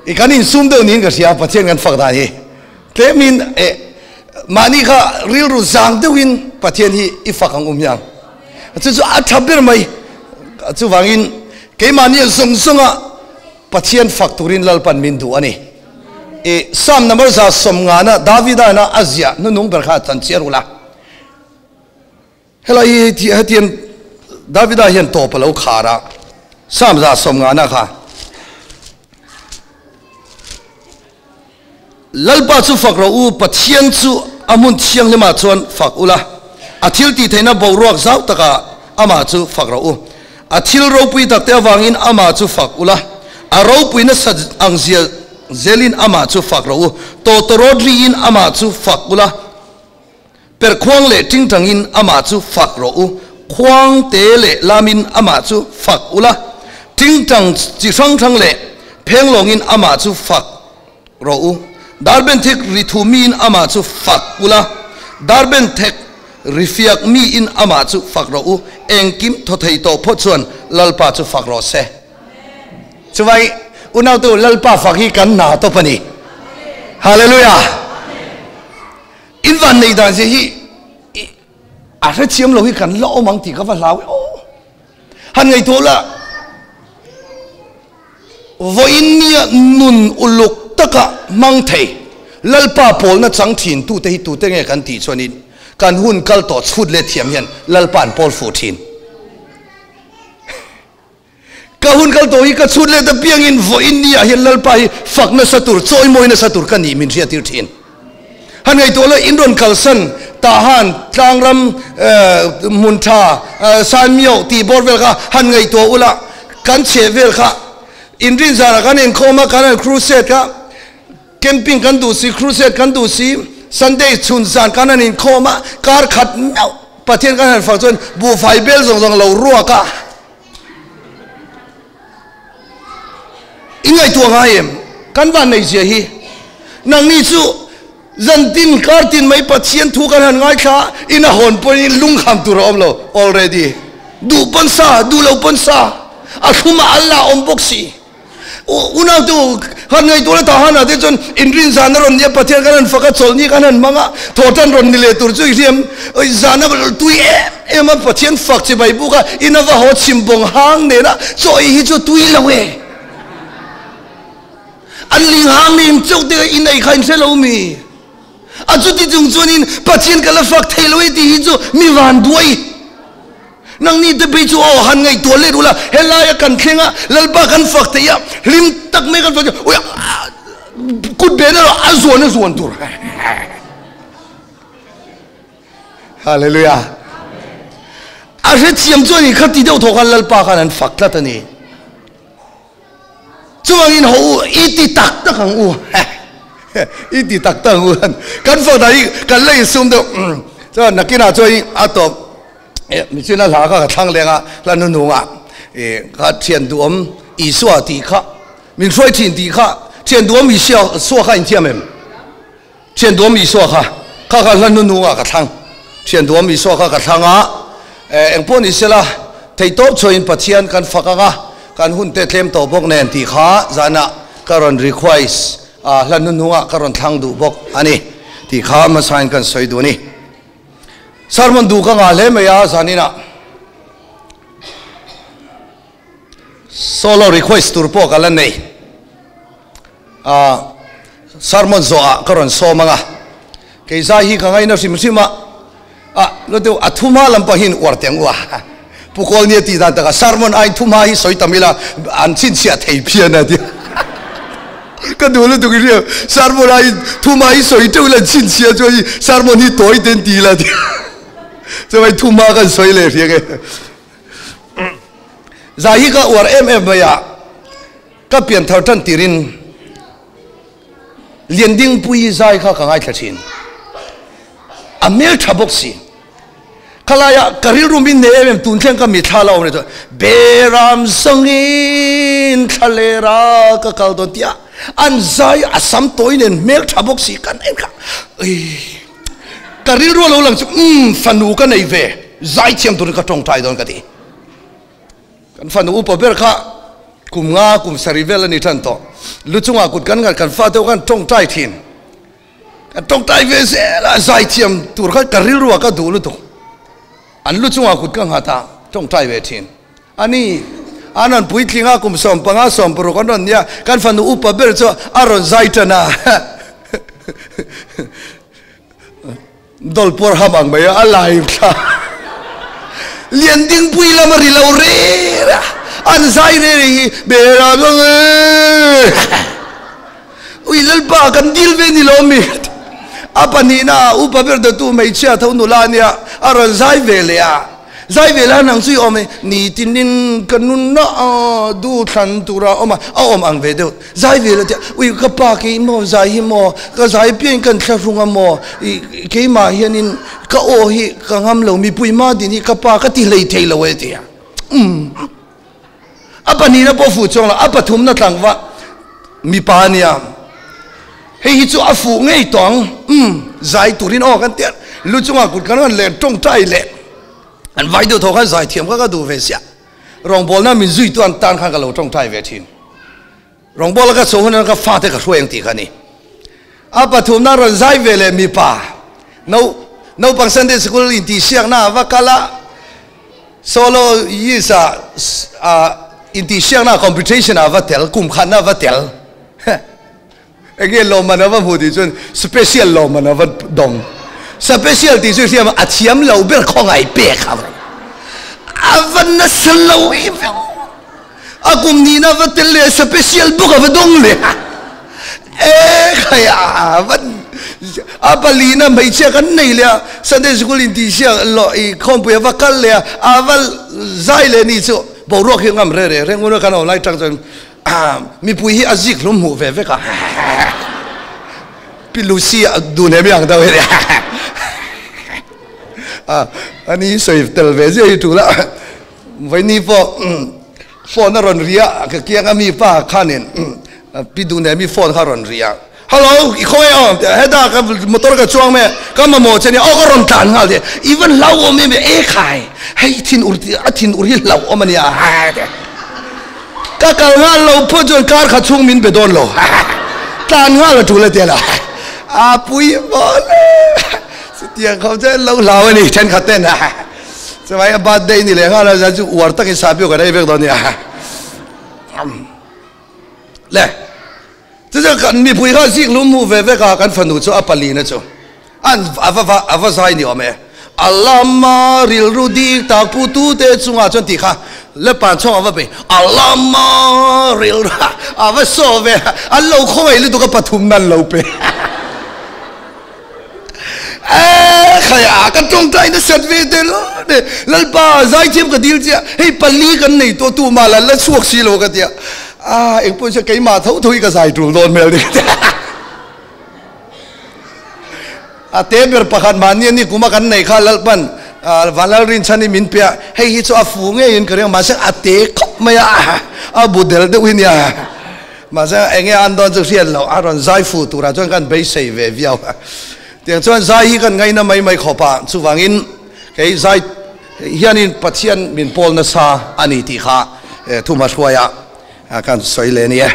I kan insum deuh niin ka hria Pathian kan fak dan hi. Tlemin eh mahni kha rilru zang deuhin Pathian hi i fak ang um hiang. Chu chu a tha ber mai. Chuvangin keimahni a zawng zawnga Pathian fak turin Lalpan min duh a ni. I Psalm number 150 na Davida ina a ziah hnunung ber kha chan chiar ula. Helai hi hetian Davida hian tawp a lo khar a, Psalm 150 na kha. Lalpa chu fak rawh u, Pathian chu a hmun thianghlimah chuan fak ula, a thil tih theihna boruak zau takah amah chu fak rawh u. A thil ropui takte avangin amah chu fak ula, a ropui nasa ang zia zelin amah chu fak rawh u. Tawtawrawt riin amah chu fak ula, per khuang leh tingtangin amah chu fak rawh u. Khuang te leh lamin amah chu fak ula, tingtang chi hrang hrang leh phenglawngin amah chu fak rawh u. Darben thek ri thu miin amah chu fak ula, darben thek ri fiak miin amah chu fak rawh u. Engkim thaw thei tawh phawt chuan Lalpa chu fak rawh se. Chuvai unautu Lalpa fak hi kan hna tawp a ni. Hallelujah! In van nei dan zia hi a hrethiam lo hi kan la awm ang tih ka va hlau e aw. Han ngaihtuah la. Vawiin nia nun uluk taka hmang thei Lalpa pawlna chang thin tute hi tute nge kan tih chuanin kan hun kal tawh chhut leh thiam hian Lalpa an pawl fuh thin. Ka hun kal tawh hi ka chhut leh ta piangin vawiin niah hian Lalpa hi fak nasa tur, chawimawi nasa tur ka nih min hriattir thin. Han ngaihtuah la in rawn kalsan Tahan, Tlangram, hmun tha, Sanmio tih bawr vel kha han ngaihtuah ula, kan chheh vel kha inrin zanah kan inkhawm a, kan han crusade kha, camping kan duh si, crusade kan duh si, Sunday chhun zan kan han inkhawm a, kar khat meuh Pathian kan han fak chuan buhfai bel zawng zawng lo ruak a. In ngaihtuah ngai em? Kan van nei zia hi. Nangni chu zan tin kar tin mai Pathian thu kan han ngaithla a, in a hawn pawhin lungkham tur a awm lo already. Duh pawn sa, duh lo pawn sa, a thlumah an la awm bawk si. Unau te u, han ngaihtuah la Tahan ah te chuan inrin zan a rawn nia, Pathian kan han fak a, chawlhni kan han hmang a, thawhtan rawn ni leh tur chu i hriam zan a tui em em a, Pathian fak chi mai buk a, in a va haw chhim bawng hang nena chaw ei hi chu tui lo e. An ling hang nen chauh te in ei kha in hre lo mi? A chuti chung chuanin Pathian ka la fak thei lo e tih hi chu mi van duai. Nangni te phei chu aw han ngaihtuah let ula, helaia kan thleng a, Lalpa kan fak thei a, hlim tak mai kan fak thei a, ui kut ben erawh a zuan a zuan tur. Hallelujah. A hrethiam chu a ni, khati deuh thaw khan Lalpa khan an fak tlat a ni. Chuvangin ho u, i ti tak tak ang u. I ti tak tak ang u. Kan fak dan hi kan la insum deuh. Chuan nakinah chuan a tawp michin a hla kha ka thlang leng a, hla hnuhnung ah kha thian duhawm Isua tih kha, min hruai thin tih kha, thian duhawm Isua Isua kha inthiam em? Thian duhawm Isua kha, kha kha hla hnuhnung ah ka thlang. Thian duhawm Isua kha ka thlang a, engpawh ni sela theihtawp chhuahin Pathian kan fak ang a, kan hun te tlem tawh bawk nen tih kha zanah ka rawn request a, hla hnuhnung ah ka rawn thlang duh bawk a ni tih kha hmasain kan sawi duh a ni. Sermon duh ka ngah hle mai a zaninah solo request tur pawh ka la nei a sermon zawhah ka rawn sawm anga kei zai hi ka ngaina hrim hrim a a lo deuh a thuma lampang hi in uar teng u a Pu Kawlnia tih dan takah sermon aiin thuma hi sawi tam ila an chhinchhiah thei phian a tia ka duh lutuk i hria sermon aiin thuma hi sawi teuh ila an chhinchhiah chuan i sermon hi tawi ten ti ila tia chuvai thuma kan sawi leh hriang e zai hi ka uar em em mai a ka pian thar tan tirin Liandingpui zai kha ka ngaithla thin a hmel tha bawk si Khalaia ka rilru min nei em em tun thleng ka mitthla la awm reng chuan Beram sangin thla lera ka kal dawn tia an zai a sam tawi nen hmel tha bawk si kan en kha ka rilru a lo lang chu umm fanu ka nei ve zai thiam turin ka tawngtai dawn ka ti. Kan fanu upa ber kha. Kum nga kum sarih vel a ni tan tawh. Lu chungah kut kan nghat kan fate ho khan tawngtai thin. Kan tawngtai ve zel a, zaithiam tur kha ka rilru ah ka duh lutuk. An lu chungah kut ka nghat a, tawngtai ve thin. A ni, an rawn puitling a, kum 15, 16 an rawn nia, kan fanu upa ber chu a rawn zai tan a. Dawlpuar ham ang mai a, a lai thla. Liandingpui lam a ri lo rêr a, an zai rêr hi Bera bang e. Ui Lalpa kan dil ve ni lo mi. A pahnihna upa ber dawtu hmeichhia tho nula ania a rawn zai ve leh a. Zai ve la nang chu i awm e, nitinin ka nunna a du thlan tura awm a, a awm ang ve deuh. Zai ve la tia, ui ka pa kei maw zai hi maw, ka zai piain kan thlahrung a maw, i keimah hianin ka aw hi ka ngam lo, mipui hma din hi ka pa ka ti hlei thei lo e tia. Umm. A pahnihna pawh fuh chuang lo, a pathumna tlangva mipa ania. Hei hi chu a fuh ngei tawh ang, umm, zai turin aw kan tia, lu chungah kut kan rawn len tawngtai leh an vai deuh thaw khan zai thiam kha ka duh ve sia. Rawngbawlna min zuitu an tan khan ka lo tawngtai ve thin. Rawngbawla ka chho hun ka fate ka hruai ang tih kha a ni. A pathumna rawn zai ve leh mipa no naupang Sunday School intihsiakna a va kal a, solo yis ah intihsiakna competition ah a va tel, kum khatna a va tel. Enge lawmman a va hmu tih chuan special lawmman a va dawng. Special tih chu hriam a thiam lo ber khawngaih pek a va a va nasa lo em em. A kum nihna va tel leh special bawk a va dawng leh a. E khai a va a palina hmeichhia kan nei leh a Sunday school intihsiak lawh i khawmpui a va kal leh a a va zai leh ni chu boruak hi ngam re re reng un a kan awm lai tang chuan Mipui hi a zik hlum hmuh ve vek a. Pi Lucy a dun em ang deuh hi. Ani sawi tel ve zia hi tul a. Vaini pawh phone a rawn ri a, ka kiang a mi pa khanin Pi Dunemi phone kha a rawn ri a. Hello, i khaw e aw, heta ka motor ka chuang mai a, ka mamawh che nia, aw ka rawn tlan nghal che, i van hlauhawm em e khai, hei thin ur a thin ur hi hlauhawm a nia, ka kal nghal lo phawt chuan kar khat chhung min be dawn lo, tlan nghal a tul a tia la, a pui mawl e, chutiang khawp chuan lo hlau a ni thenkhat ten, chuvangin a birthday ni leh nghal a, chu uar takin sahbiu kan ei vek dawn a nia. Le. Chuchuan kan mipui kha zik lum hmuh ve vek a, kan fanu chu a palina chu an a va va a va zai ni awm e. A lama rilru dik tak pu tu te chungah chuan tih kha le pan chhawng a va bei. A lama rilru a va saw ve a, an lo khawngaih lutuk a pathum nan lo pe. E khai a kan tawngtai nasat ve te lo ne. Lalpa zaithiam ka dil chiah hei pali kan nei tawh tu mah la la chhuak si lo ka tia. A engpawh chu keimah tho tho hi ka zai tul dawn hmel ni ka tia. A te ber pakhat mahni ani kuma kan nei kha Lalpan Vanlal Rinchhan hi min pe a, hei hi chu a fu ngeiin ka ring a mahse a te khawp mai a, a bu del deuh hi nia. Mahse enge an dawn chu hriat loh a rawn zai fuh turah chuan kan beisei ve viau a. Tiang chuan zai hi kan ngaina mai mai khawp a, chuvangin kei zai hianin Pathian min pawl nasa a ni tih kha thumha hruaia kan sawi leh a ni e.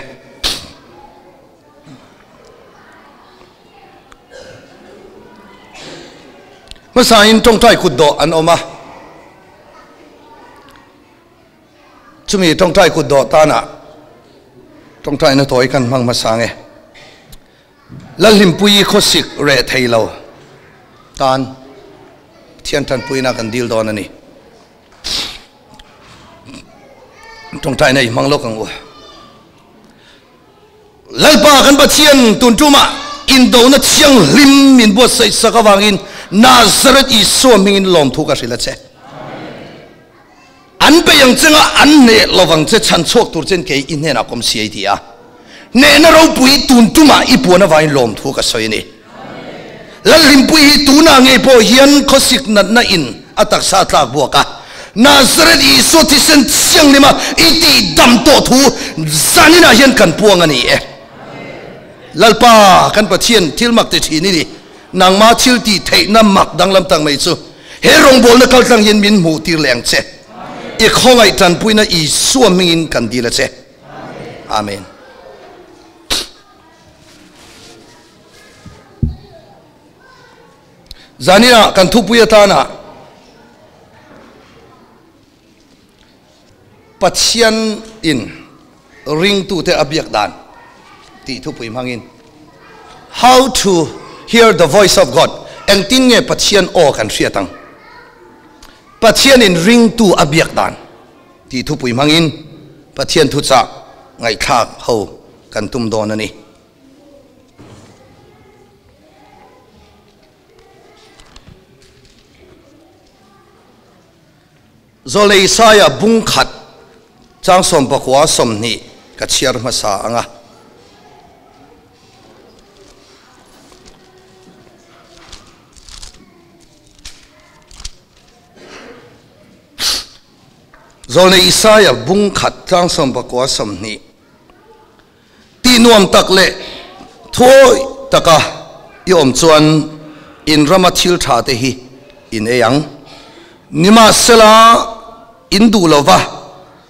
Hmasain tawngtai kut dawh an awm a. Chumi tawngtai kut dawh tanah tawngtaina tawi kan hmang hmasa nge. Lalhlimpuii khawsik reh thei lo tan Pathian tanpuina kan dil dawn a ni. Tawngtaina i hmang lawk ang u. Lalpa kan Pathian tun tumah indona thianghlim min buatsaih sak avangin Nazareth Isua hmingin lawmthu ka hrilh a che. An bei ang che nga an hneh lovang che chhan chhuak tur chen kei i hnenah kawm siai ti a. Hnehna ropui tun tumah i puan avangin lawmthu ka sawi a ni. Lalhlimpui hi tunah ngei pawh hian khawsik natna in a taksa a tlak buak a. Nazareth Isua thisen thianghlima i tih dam tawh thu zaninah hian kan puang a ni e. Lalpa kan Pathian thil mak ti thin i ni. Nangma thil tih theihna mak danglam tak mai chu he rawngbawlna kaltlang hian min hmuh tir leh ang che. I khawngaih tanpuina Isua hmingin kan dil a che. Amen. Zanina kan thupui atana Pathian in ringtute a biak dan tih thupui hmangin How to hear the voice of God engtin nge Pathian aw kan hriat ang? Pathian in ringtu a biak dan tih thupui hmangin Pathian thuchah ngaihthlak ho kan tum dawn a ni. Zawlei Saia bung khat chang sawmpakua 20 ka chhiar hmasa ang a. Zawlnei Isaia bung khat tlang 19 20 Tih nuam tak leh thuawi taka i awm chuan in rama thil tha te hi in ei ang. Nimahsela in duh lova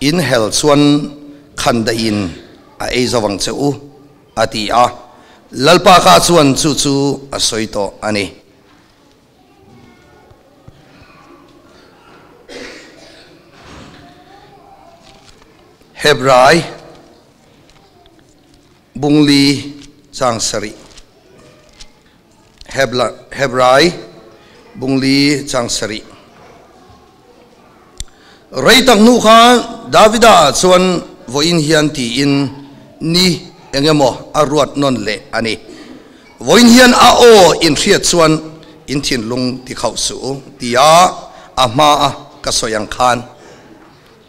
in hel chuan khandaihin a ei zo ang che u, a ti a. Lalpa ka chuan chu chu a sawi tawh a ni. Hebrai bungli chang sarih Hebrai bungli chang sarih Rei tak hnu khan Davida chuan vawiin hian tiin ni engemaw a ruat nawn leh a ni. Vawiin hian a aw inhriat chuan in thinlung ti khauh suh u tia a hma a ka sawi ang khan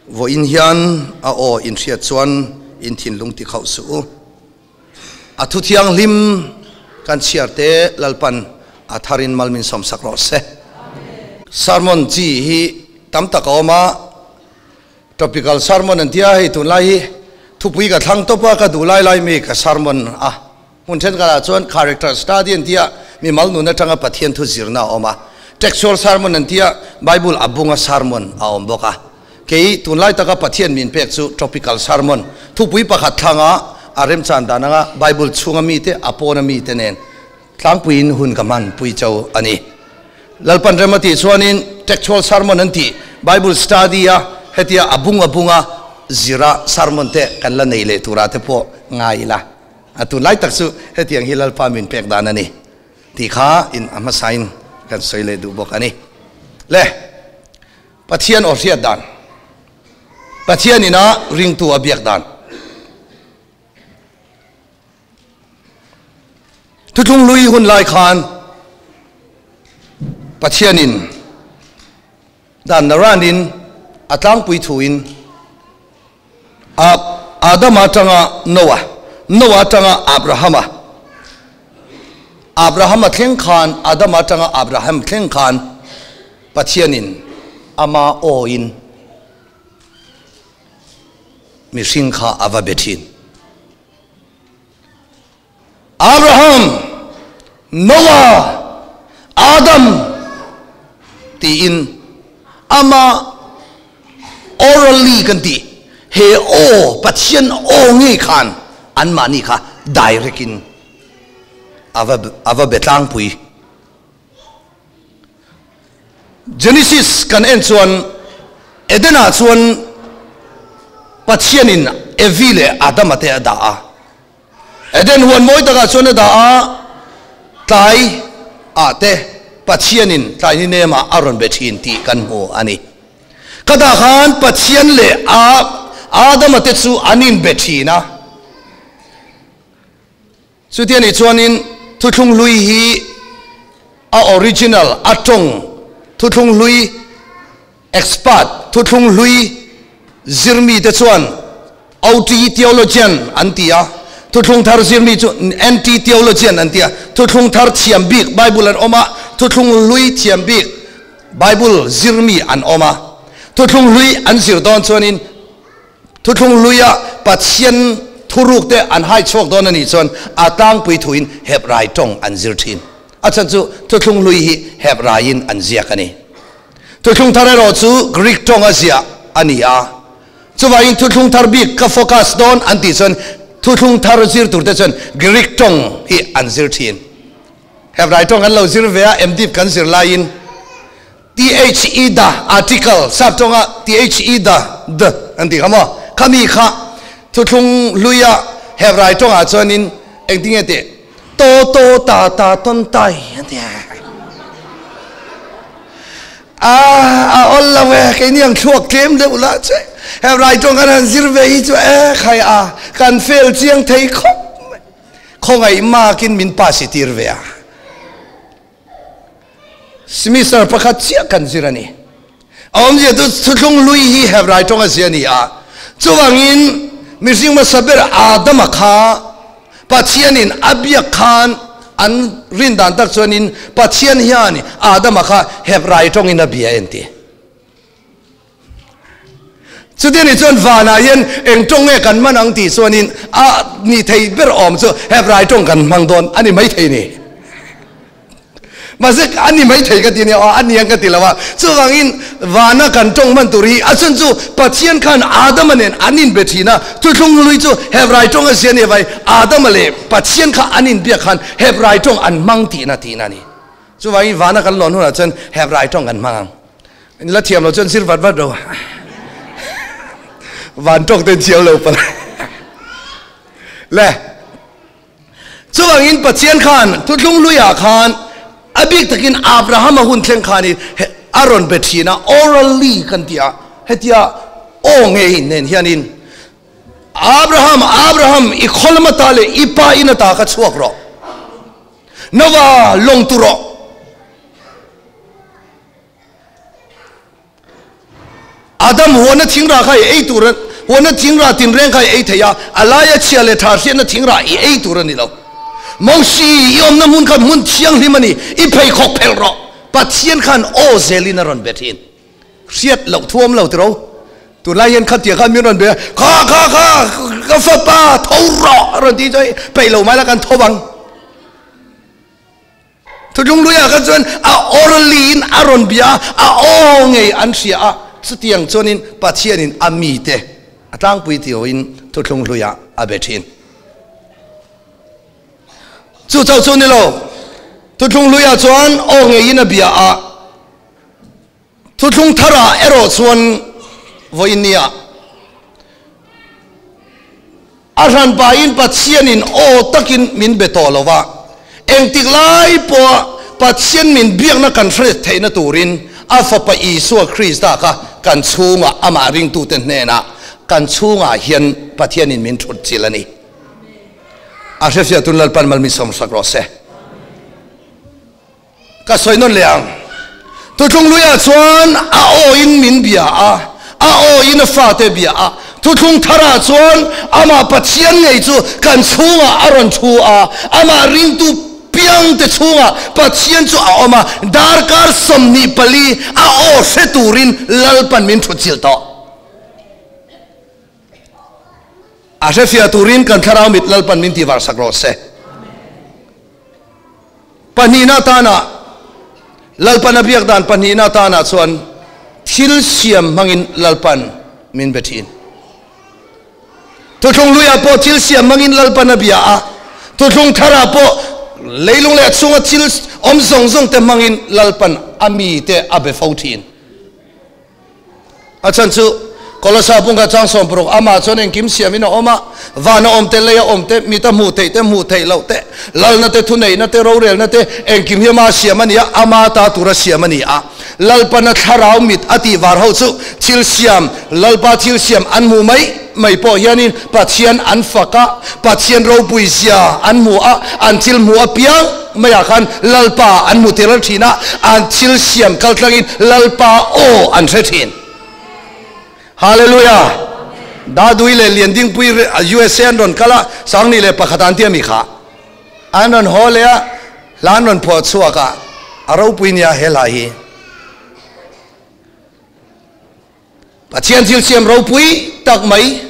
vawiin hian a aw inhriat chuan in thinlung ti khauh suh u. A thu thianghlim kan chhiar te Lalpan a tharin mal min sawmsak rawh se. Sermon chi hi tam tak a awm a, Topical sermon an tia hei tunlai hi thupui ka thlang tawp a, ka duh lai lai mi ka sermon a. Hmun thenkhatah chuan character study an tia mimal nun atanga Pathian thu zirna a awm a, textual sermon an tia Bible a bunga sermon a awm bawk a. Kei tunlai taka Pathian min pek chu topical sermon, thupui pakhat thlanga a remchan dan anga Bible chhunga mite a pawna mite nen tlangpuiin hun ka hman pui cho a ni. Lalpan rem a tih chuanin textual sermon an tih Bible study a hetia a bung a bunga zira sermon te kan la nei leh turah te pawh ngai ila. A tunlai tak chu hetiang hi Lalpa min pek dan a ni tih kha in a hmasain kan sawi leh duh bawk a ni. Le, Pathian aw hriat dan, Pathian ina ringtu a biak dan. Thuthlung hlui hun lai khan Pathianin dan naranin a tlangpui thuin Adama atanga Noah, Noah atanga Abrahama, Abrahama thleng khan, Adama atanga Abraham thleng khan Pathianin ama awin mihring kha a va be thin. Abraham, Noah, Adam tiin ama orally kan tih he aw Pathian aw ngei khan anmahni kha direct in a va a va be tlangpui. Genesis kan en chuan Eden-ah chuan Pathianin Evi leh Adama te a dah a. Eden huan mawi takah chuan a dah a, tlai ah te Pathianin tlai ni nemah a rawn be thin tih kan hmu a ni. Ka dah khan Pathian leh a Adama te chu an inbe thin a. Chutia nih chuanin thuthlung hlui hi a original, a tawng thuthlung hlui expert, thuthlung hlui zirmi te chuan OT theologian an ti a, thuthlung thar zirmi chu NT theologian an ti a, thuthlung thar thiam bik Bible an awm a, thuthlung hlui thiam bik Bible zirmi an awm a, thuthlung hlui an zir dawn chuanin Thuthlung hluia Pathian thuruk te an hai chhuak dawn a nih chuan a tlangpui thuin Hebrai tawng an zir thin. A chhan chu thuthlung hlui hi Hebraiin an ziak a ni. Thuthlung thar erawh chu Greek tawng a ziah a ni a. Chuvangin Thuthlung Thar bik ka focus dawn an tih chuan Thuthlung Thar zir turte chuan Greek tawng hi an zir thin. Hebrai tawng kan lo zir ve a, MDiv kan zir laiin THE the article, sap tawnga THE the the an tih kha maw? Khami kha Thuthlung hluia Hebrai tawngah chuanin engtinge tih? To to ta ta ton tai an ti a. A a awl lo e, keini ang thluak tlem deuh lah che. Hebrai tawng kan han zir ve hi chu e khai a, kan fail chiang thei khawp mai. Khawngaih makin min pass i tir ve a. Semester pakhat chiah kan zir a ni. A awmzia chu thuthlung hlui hi Hebrai tawng a zia a ni a. Chuvangin mihring hmasa ber Adama kha Pathianin a biak khan an rin dan tak chuanin Pathian hian Adama kha Hebrai tawngin a bia en ti. Chuti anih chuan vanah hian eng tawng nge kan hman ang tih chuanin a ni thei ber awm chu Hebrai tawng kan hmang dawn a ni maithei ni. Mahse a ni maithei ka ti nia aw a ni ang ka ti lo a. Chuvangin vana kan tawng hman tur hi a chhan chu Pathian khan Adama nen an inbe thin a, thuthlung hlui chu Hebrai tawng a zia nia vai Adama leh Pathian kha an inbiak khan Hebrai tawng an hmang tihna tihna a ni. Chuvangin vana kan lawn hunah chuan Hebrai tawng kan hmang ang. In la thiam lo chuan zir vat vat ro. Van tawk ten thiam lo pal. Le. Chuvangin Pathian khan thuthlung hluiah khan a bik takin Abraham a hun thleng khan in a rawn be thin a, orally kan ti a, hetia aw ngei nen hianin Abraham, Abraham, i khawlam ata leh i pa in ata kha chhuak rawh. Nova lawng tu rawh. Adam huana thingrah kha i ei tur a, huana thingrah tinreng kha i ei thei a, a laia chhia leh tha hriatna thingrah i ei tur a ni lo. Mosi, i awmna hmun kha hmun thianghlim a ni, i pheikhawk phelh rawh. Pathian khan aw zelin a rawn be thin. Hriat loh thu awm lo tiro. Tunlai hian khatia khan min rawn be a, Kha, kha, kha, ka fapa, tho rawh a rawn ti chu hei, peih lo mai la kan tho ang. Thutlung luiah kha chuan a orally in a rawn bia a, a aw ngei an hria a, chutiang chuanin Pathianin a mite a tlangpui tioin thuthlung hluiah a be thin. Chu chauh chu ni lo, thuthlung hluiah chuan aw ngeiin a bia a, Thuthlung tharah erawh chuan vawiin nia a hran pahin Pathianin aw takin min be tawh lo va, engtik lai pawha Pathian min biakna kan hre theihna turin a Fapa Isua Krista kha kan chhungah amah ringtute hnenah kan chhungah hian Pathianin min thut chilh a ni. A hrefiah tun Lalpan malmisawm sak rawh se. Ka sawi nawn leh ang. Thuthlung luiah chuan a awin min bia a, a awin a fate bia a. Thuthlung tharah chuan amah Pathian ngei chu kan chhungah a rawn thu a, amah ringtu piangte chhungah Pathian chu a awm a, darkar 24 a aw hre turin Lalpan min thutchilh tawh. A hrefiah turin kan thlarau mit Lalpan min tihvar sak rawh se. Pahnihna atana Lalpan a biak dan pahnihna atana chuan thil siam hmangin Lalpan min be thin. Thuthlung hluiah pawh thil siam hmangin Lalpan a bia a, thuthlung tharah pawh leilung leh a chhunga thil awm zawng zawng te hmangin Lalpan a mite a be fo thin. A chhan chu Kolosa bungkhat chang 60 amah chuan engkim siamin a awm a, vana awm te, leia awm te, mita hmuh theih te, hmuh theih loh te, lalna te, thuneihna te, rorelna te, engkim hi ama siam a ni a, ama ta tura siam a ni a. Lalpana thlarau mit a tih var ho chu thil siam, Lalpa thil siam an hmuh mai mai pawh hianin Pathian an fak a, Pathian ropui zia an hmu a, an thil hmuh apiang maiah khan Lalpa an hmu tel thin a, an thil siam kaltlangin Lalpa aw an hre thin. Hallelujah! Dadui leh Liandingpui USA an rawn kal a, 2001 an ti a mi kha. An rawn haw leh a, hla an rawn phuah chhuak a, a ropui nia he hla hi. Pathian thil siam ropui tak mai,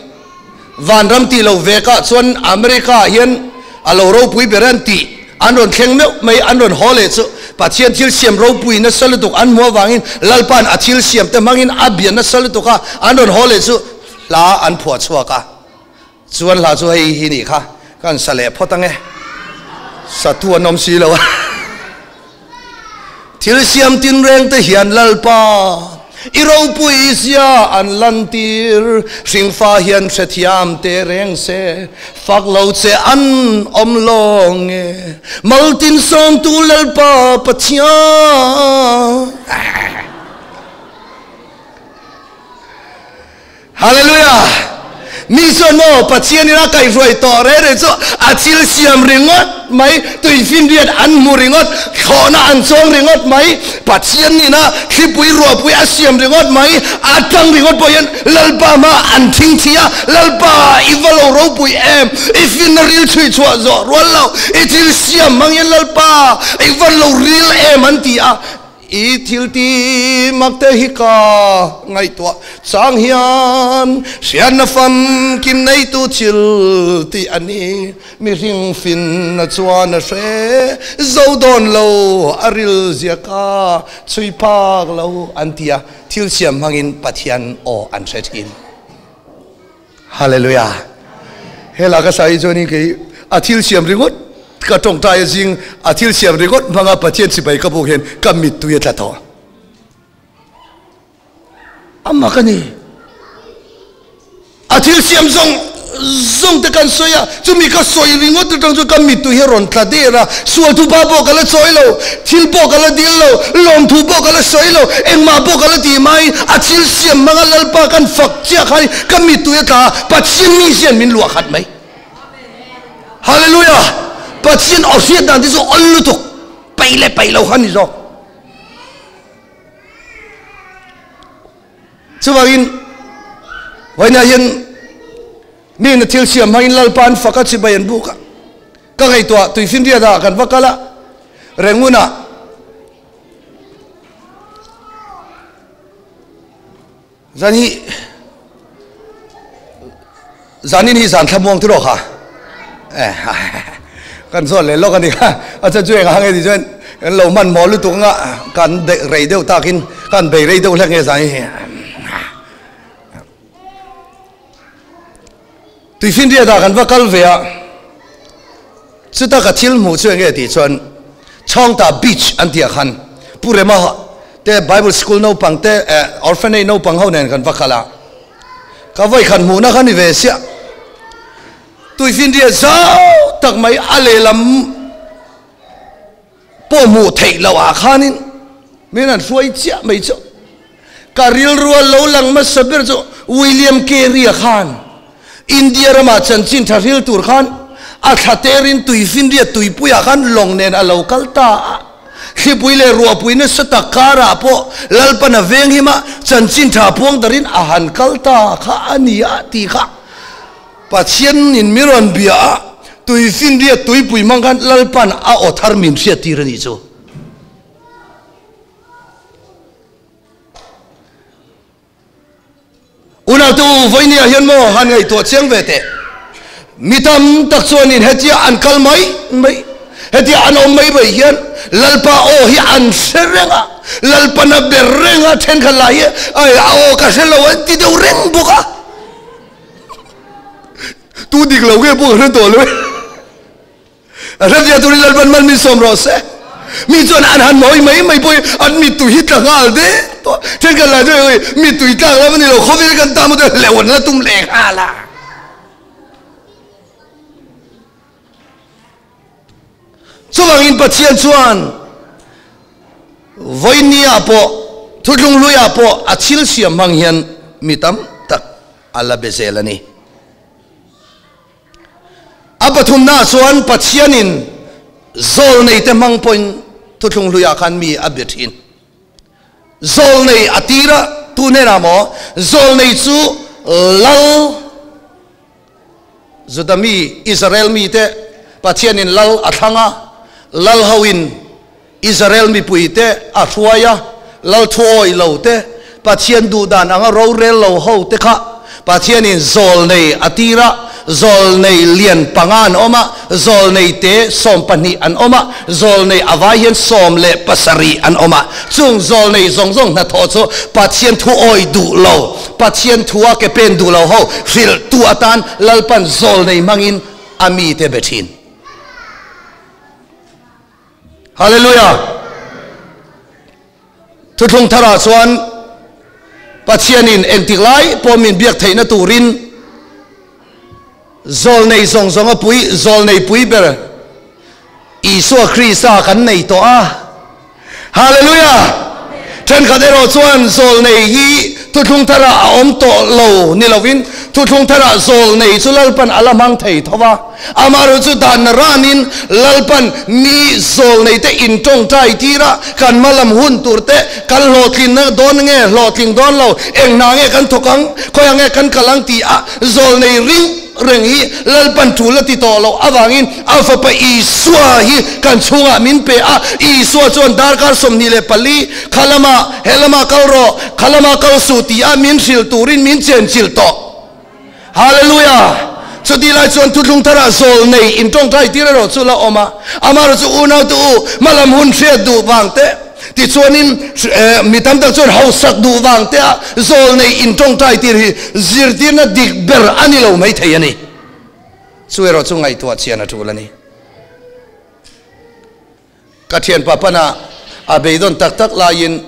vanram tih lo vekah chuan America ah hian a lo ropui ber an tih an rawn thleng meuh mai, an rawn haw leh chu Pathian thil siam ropui nasa lutuk an hmu avangin Lalpa'n a thil siam te hmangin a bia nasa lutuk a, an rawn haw leh chu hla an phuah chhuak a, chuan hla chu hei hi nih kha ka han sa leh phawt ange, satu an awm si lo a. Thil siam tinreng te hian Lalpa i ropui zia an lantir, hringfa hian hrethiam te reng se, fak lo che an awm lawng e, maltin sawmtu Lalpa Pathian. Hallelujah! Mi chuan maw Pathian in a kaihhruai tawh reng reng chu a thil siam ringawt mai, tuifinriat an hmu ringawt, thlawhna an chuang ringawt mai, Pathian ina thlipui ruahpui a siam ringawt mai, a tang ringawt pawh hian Lalpa hma an thing thi a, Lalpa i va lo ropui em, i finna ril chhui chhuah zawh rual lo, i thil siam hmang hian Lalpa i va lo ril em an ti a. I thil ti mak te hi ka ngaihtuah chang hian hriatna famkim neitu thil tih a ni. Mihring finna chuan a hre zo dawn lo, a ril zia ka chhui phak lo an ti a, thil siam hmangin Pathian aw an hre thin. Hallelujah! Hela ka sawi chuanin kei a thil siam ringawt ka tawngtai a zing a thil siam ringawt hmanga Pathian sipai ka buk hian ka mittui a tla tawh. Amah ka ni. A thil siam zawng zawng te kan sawi a, chumi ka sawi ringawt atang chuan ka mittui hi a rawn tla der a, sual thupa pawh ka la chawi lo, thil pawh ka la dil lo, lawmthu pawh ka la sawi lo, engmah pawh ka la ti mai, a thil siam hmanga Lalpa kan fak chiah khan ka mittui a tla a, Pathian mi hian min luah khat mai. Hallelujah! Pathian aw hriat dan te chu awl lutuk, peih leh peih lo kha ni zawk. Chuvangin vawiinah hian mi na thil siam hmangin Lalpa an fak a, chibai an buk a. Ka ngaihtuah Tuifinriatah kan va kal a, Rengunah zan hi zanin hi zan thlamuang tiraw kha kan zawt leh lawk a ni kha a chuan chu eng ang nge tih chuan kan lo hman maw lutuk anga kan rei deuh takin kan bei rei deuh hlek nge zan hi. Tuifinriatah kan va kal ve a, chuta ka thil hmuh chu enge tih chuan Chawngta Beach an tih ah khan Pu Rema te Bible School naupang te Orphanage naupang ho nen kan va kal a, ka vawikhat hmuhna kha ni ve siah. Tuifinriat zau tak mai a lehlam pawh hmuh theih loh ah khanin min han hruai chiah mai chu ka rilrua lo lang hmasa ber chu William Carey-a khan India ramah chanchin tha hril tur khan a thla terin tuifinriat tuipuiah khan lawng nen a lo kal ta a, thlipui leh ruahpui nasa tak karah pawh Lalpan a veng him a, chanchin tha puang darin a han kal ta kha a ni a tih kha Pathianin mi rawn bia a, tuifinriat tuipui hmang khan Lalpan a aw thar min hriat tir a nih chu. Unau te u, vawinia hian maw han ngaihtuah chiang ve teh. Mi tam tak chuanin hetia an kal mai mai, hetia an awm mai mai hian Lalpa aw hi an hre reng a, Lalpan a ber reng a, thenkhat lah hi a aw ka hre lo an ti deuh reng bawk a. Tu dik lo nge pawh ka hre tawh lo e. A hre zia turin Lalpan mal min sawm rawh se. Mi chuan an han mawi mai mai pawh hi an mittui hi tla nghal de tawh. Thenkhat lah chuan eng mittui tlak lam a ni lo, khawvel kan tam a hleuh an la tum leh nghal a. Chuvangin Pathian chuan vawinia pawh thutlung hluiah pawh a thil siam hmang hian mi tam tak a la be zel a ni. A pathumnaah chuan Pathianin zawlneite hmang pawhin thuthlung hluiah khan mi a be thin. Zawlnei a tira tu hnenah maw? Zawlnei chu lal Juda mi, Israel mite Pathianin lal a thlang a, lal hoin Israel mipuite a hruai a, lal thuawi lo te, Pathian duhdan anga rorel lo ho te kha Pathianin zawlnei a tir a, Zawlnei lian panga an awm a, zawlnei te 12 an awm a, zawlnei a vai hian 17 an awm a. Chung zawlnei zawng zawng hnathawh chu Pathian thu awi duh lo, Pathian thua ke pen duh lo ho hrilhtu atan Lalpan zawlnei hmangin a mite be thin. Hallelujah! Thuthlung tharah chuan Pathianin engtik lai pawh min biak theihna turin zawlnei zawng zawnga pui, zawlnei pui ber Isua Krista kan nei tawh a. Hallelujah! Thenkhat erawh chuan zawlnei hi thuthlung tharah a awm tawh lo ni lovin thuthlung tharah zawlnei chu Lalpan a la hmang thei tho va. Amaherawh chu dan na ranin Lalpan mi zawlnei te in tawngtai tir a, kan hma lam hun tur te kan hlawhtlinna dawn nge hlawhtling dawn lo, eng hna nge kan thawk ang, khawiah nge kan kal ang ti a zawlnei ring reng hi Lalpan tul a ti tawh loh avangin a fapa Isua hi kan chhungah min pe a, Isua chuan darkar 24 kha lamah he lamah kal rawh, kha lamah kal suh ti a min hrilh turin min chenchilh tawh. Hallelujah! Chutih lai chuan thuthlung tharah zawl nei in tawngtai tir erawh chu la awm a, amaherawh chu unaute u hmalam hun hriat duh vang te, tichuanin mi tam tak chuan hausak duh vang te a zawl nei in tawngtai tir hi zirtirna dik ber a ni lo mai thei a ni. Chu erawh chu ngaihtuah chian a tul a ni. Ka thianpa pana a beidawn tak tak laiin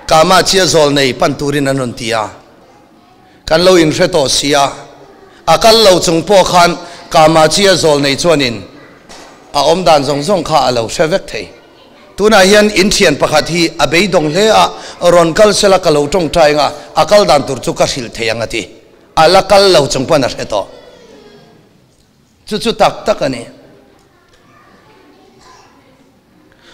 Kama chia zawl nei pan turin an rawn ti a, kan lo inhre tawh si a, a kal lo chung pawh khan Kama chia zawl nei chuanin a awm dan zawng zawng kha a lo hre vek thei. Tunah hian in thian pakhat hi a beidawng hle a, rawn kal sela ka lo tawngtai anga a kal dan tur chu ka hrilh thei ang a ti. A la kal lo chung pawn a hre tawh. Chu chu tak tak a ni.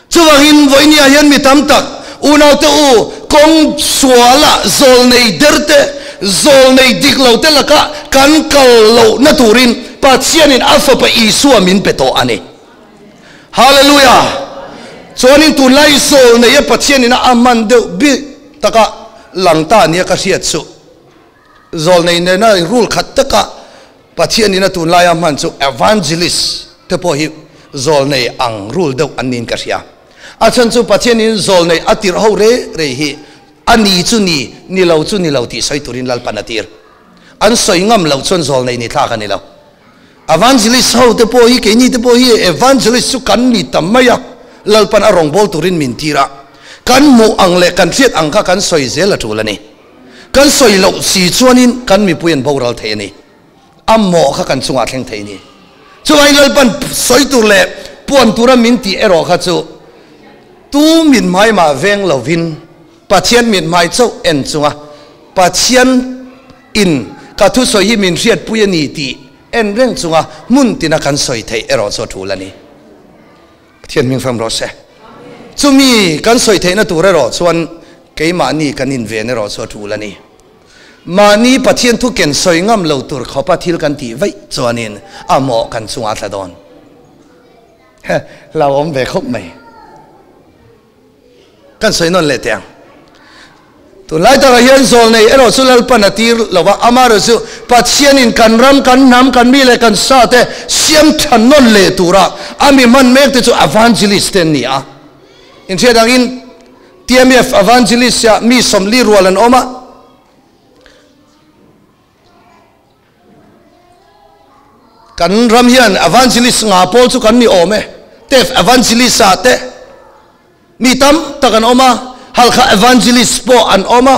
Chuvangin vawinia hian mi tam tak unaute u kawng sualah zawlnei der te, zawlnei dik lo te lakah kan kal lohna turin Pathianin a fapa Isua min pe tawh a ni. Hallelujah! Chuanin tunlai zawlneia Pathianin a man deuh bik taka lang ta nia ka hriat chu. Zawlnei nena rul khat taka Pathianin a tunlaia hman chu evangelist te pawh hi zawlnei ang rul deuh an niin ka hria. A chhan chu Pathianin zawlnei a tirh ho rei rei hi a ni chu ni, ni lo chu ni lo tih sawi turin Lalpan a tir. An sawi ngam loh chuan zawlnei ni thlak a ni lo. Evangelist ho te pawh hi keini te pawh hi evangelist chu kan ni tam mai a, Lalpan a rawngbâwl turin min tir a, kan hmuh ang leh kan hriat ang kha kan sawi zel a tul a ni. Kan sawi loh si chuanin kan mipui an boral thei a ni. A mawh kha kan chungah thleng thei a ni. Chuvangin Lalpan sawi tur leh puan tura min tih erawh kha chu tu mithmai mah veng lovin Pathian mithmai chauh en chunga Pathian in ka thusawi hi min hriatpui a ni tih en reng chunga hmun tina kan sawi theih erawh chu a tul a ni. Pathian hming fam rawh se. Chumi kan sawi theihna tur erawh chuan keimahni kan inven erawh chu a tul a ni. Mahni Pathian thu ken sawi ngam lo tur khawpa thil kan tih vaih chuanin a mawh kan chungah a tla dawn. Hlauhawm ve khawp mai. Kan sawi nawn leh teh ang. Tunlai takah hian zawlnei erawh chu Lalpan a tir lo va, amaherawh chu Pathianin kan ram, kan hnam, kan mi leh kan sa te siam tha nawn leh tura a mi hman mek te chu evangelist te an ni a. Inhriat angin TMF evangelist ah mi 40 rual an awm a. Kan ram hian evangelist nga pawl chu kan ni awm e. Tef evangelist ah te mi tam tak an awm a, Halkha evangelist pawh an awm a.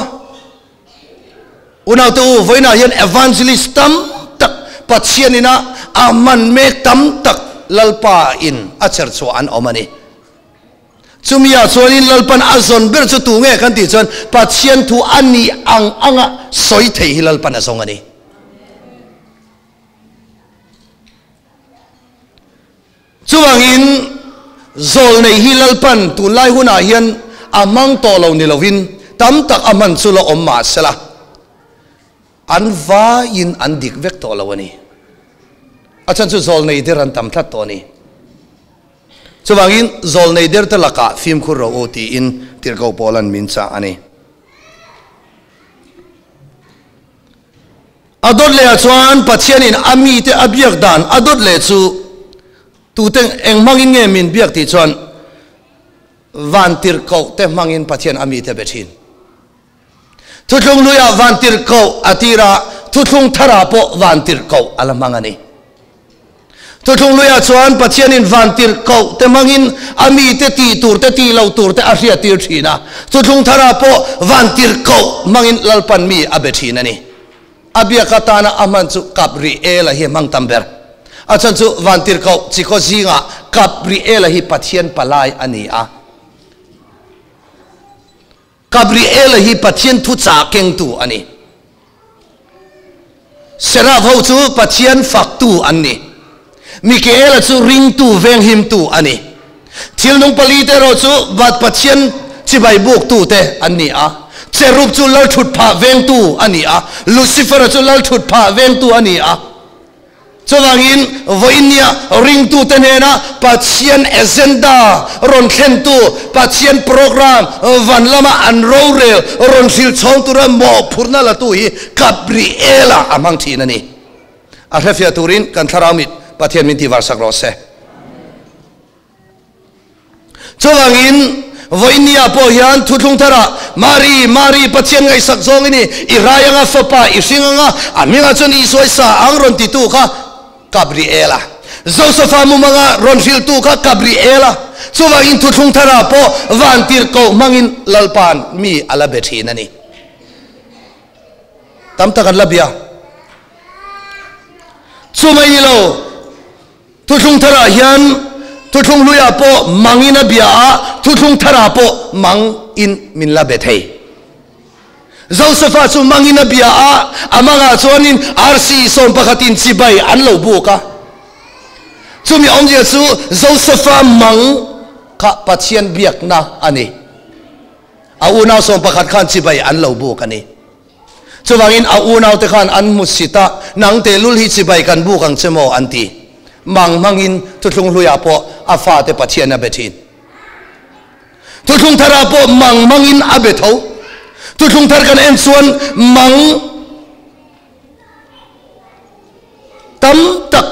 Unaute u, vawiinah hian evangelist tam tak Pathian ina a hman mek tam tak Lalpa in a chher chhuah an awm a ni. Chumi ah chuanin Lalpan a zawn ber chu tu nge kan tih chuan Pathian thu a nih ang anga sawi thei hi Lalpan a zawng a ni. Chuvangin zawlnei hi Lalpan tunlai hunah hian a hmang tawh lo ni lovin tam tak a hman chu la awm mah sela an vaiin an dik vek tawh lo a ni. A chhan chu zawlnei der an tam tlat tawh a ni. Chuvangin zawlnei derte lakah fimkhur rawh u tiin tirhkoh Paula'n min chah a ni. A dawt leh ah chuan Pathianin a mite a biak dan a dawt leh chu tute eng hmangin nge min biak tih chuan vantirhkoh te hmangin Pathian a mite be thin. Thuthlung hluiah vantirhkoh a tir a, thuthlung tharah pawh vantirhkoh a la hmang a ni. Thuthlung hluiah chuan Pathianin vantirhkoh te hmangin a mite tih tur te tih loh tur te a hriattir thin a, thuthlung tharah pawh vantirhkoh hmangin Lalpan mi a be thin a ni. A biak atana a hman chu Gabriela hi a hmang tam ber. A chhan chu vantirhkoh chikaw zingah Gabriela hi Pathian palai a ni a. Gabriela hi Pathian thuchah kengtu a ni. Seraph ho chu Pathian faktu an ni. Mikaela chu ringtu venghimtu a ni. Thil nung palite erawh chu Vat Pathian chibai buktute an ni a. Cherub chu lalthutphah vengtu a ni a. Lucifer-a chu lalthutphah vengtu a ni a. Chuvangin, vawinia ringtute hnena Pathian agenda rawn thlentu, Pathian program van lama an rorel rawn hrilh chhawng tura mawhphurhna latu hi Gabriela a hmang thin a ni. A hrefiah turin kan thlarau mit Pathian min tihvarsak rawh se. Chuvangin, vawinia pawh hian thuthlung tharah, Mari, Mari, Pathian ngaihsak zawng i ni, i rai anga fapa i hring anga, a hmingah chuan Isua i sa ang rawn titu kha Gabriela. Josefa mumanga rawn hrilhtu kha Gabriela. Chuvangin thuthlung tharah pawh vantirhkoh hmangin Lalpa'n mi a la be thin a ni. Tam tak an la bia. Chumai ni lo. Thuthlung tharah hian thuthlung hluiah pawh mangin a bia a, thuthlung tharah pawh mangin min la be thei. Josefa chu mangin a bia a, a mangah chuanin arsi sawmpakhatin chibai an lo buk a. Chumi awmzia chu Josefa mang kha Pathian biakna a ni. A unau sawmpakhat khan chibai an lo buk a ni. Chuvangin a unaute khan an hmu sit a, Nang tehlul hi chibai kan buk ang che maw? an ti. Mang hmangin thuthlung hluiah pawh a fate Pathian a be thin. Thuthlung tharah pawh mang hmangin a be tho. Thuthlung thar kan en chuan mang tam tak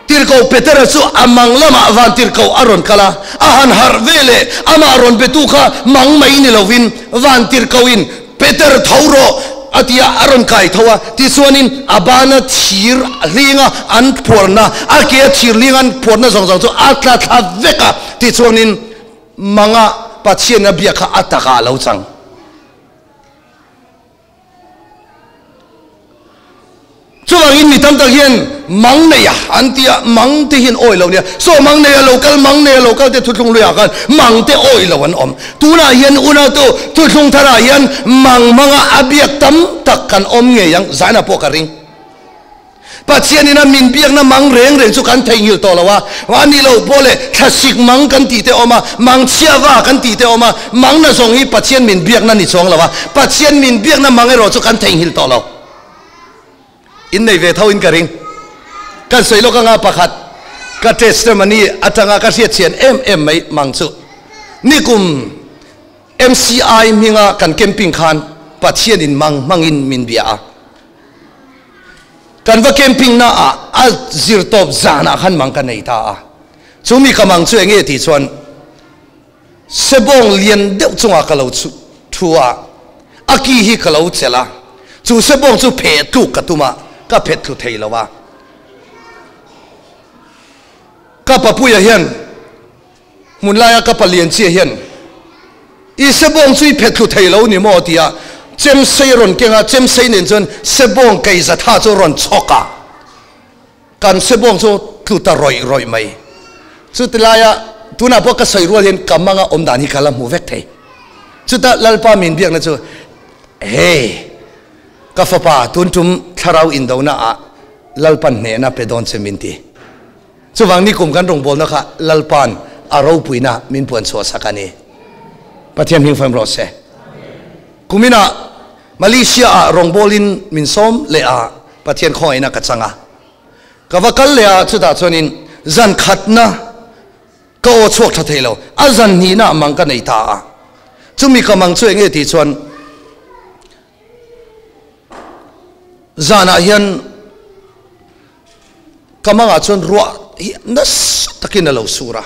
tirhkoh Petera chu a mang lamah van tirhkoh a rawn kal a, a han harh ve leh amah rawn betu kha mang mai ni lovin van tirhkohin Peter tho rawh a ti a, a rawn kai tho a, tichuanin a bana thir hlinga an phuarna, a ke a thir hlinga an phuarna zawng zawng chu a tla thla vek a, tichuanin manga Pathian a biak kha a takah a lo chang. Chuvangin mi tam tak hian mang nei a an ti a, mang te hian awi lo nia. Saw mang nei a lo kal, mang nei a lo kal te thuthlung luiah khan mang te awi lo an awm. Tunah hian unautu thuthlung tharah hian mang manga a biak tam tak kan awm ngei ang, zaina pawh ka ring. Pathianin a min biakna mang reng reng chu kan theihnghilh tawh lo a, a ni lo pawh le thlasik mang kan tih te awm a, mang chhiava kan tih te awm a, mang na zawng hi Pathian min biakna ni chuang lo a, Pathian min biakna mang erawh chu kan theihnghilh tawh lo. In nei ve tho in ka ring. Kan sawi lawk anga pakhat ka testimony atanga ka hriatchhian em em mai mang chu nikum MCI hminga kan camping khan Pathianin mang hmangin min bia a. Kan va camping na ah a zir tawp zan ah khan mang ka nei ta a, chu mi ka mang chu enge tih chuan sebawng lian deuh chungah ka lo thu a, a ki hi ka lo chelh a, chu sebawng chu pheh tluk ka tum a, ka phet thlu thei lo a, ka papuia hian Hmun laia ka palian chiah hian i sebawng chu i phet thlu thei lo ni maw tia chemsei a rawn keng a, chemsei nen chuan sebawng kei zatha chu a rawn chhawk a, kan sebawng chu tlu ta rawih rawih mai. Chuti laia tunah pawh ka sawi rual hian ka manga awm dan hi ka la hmu vek thei. Chuta Lalpa min biakna chu, Hey, ka fapa tun tum thlarau indona ah Lalpan hnehna pe dawn che min ti. Chuvang nikum kan rawngbawlna kha Lalpa'n a ropuina min puan chhuah sak a ni. Pathian hming fam rawh se. Kuminah Malaysia ah rawngbawlin min sawm leh a, Pathian khawngaihna ka chang a. Ka va kal leh a, chutah chuanin zan khatna ka aw chhuak tha thei lo, a zan hnihna mang ka nei ta a. Chumi ka mang chu eng nge tih chuan, Zanah hian ka mangah chuan ruah hi nasa takin a lo sur a,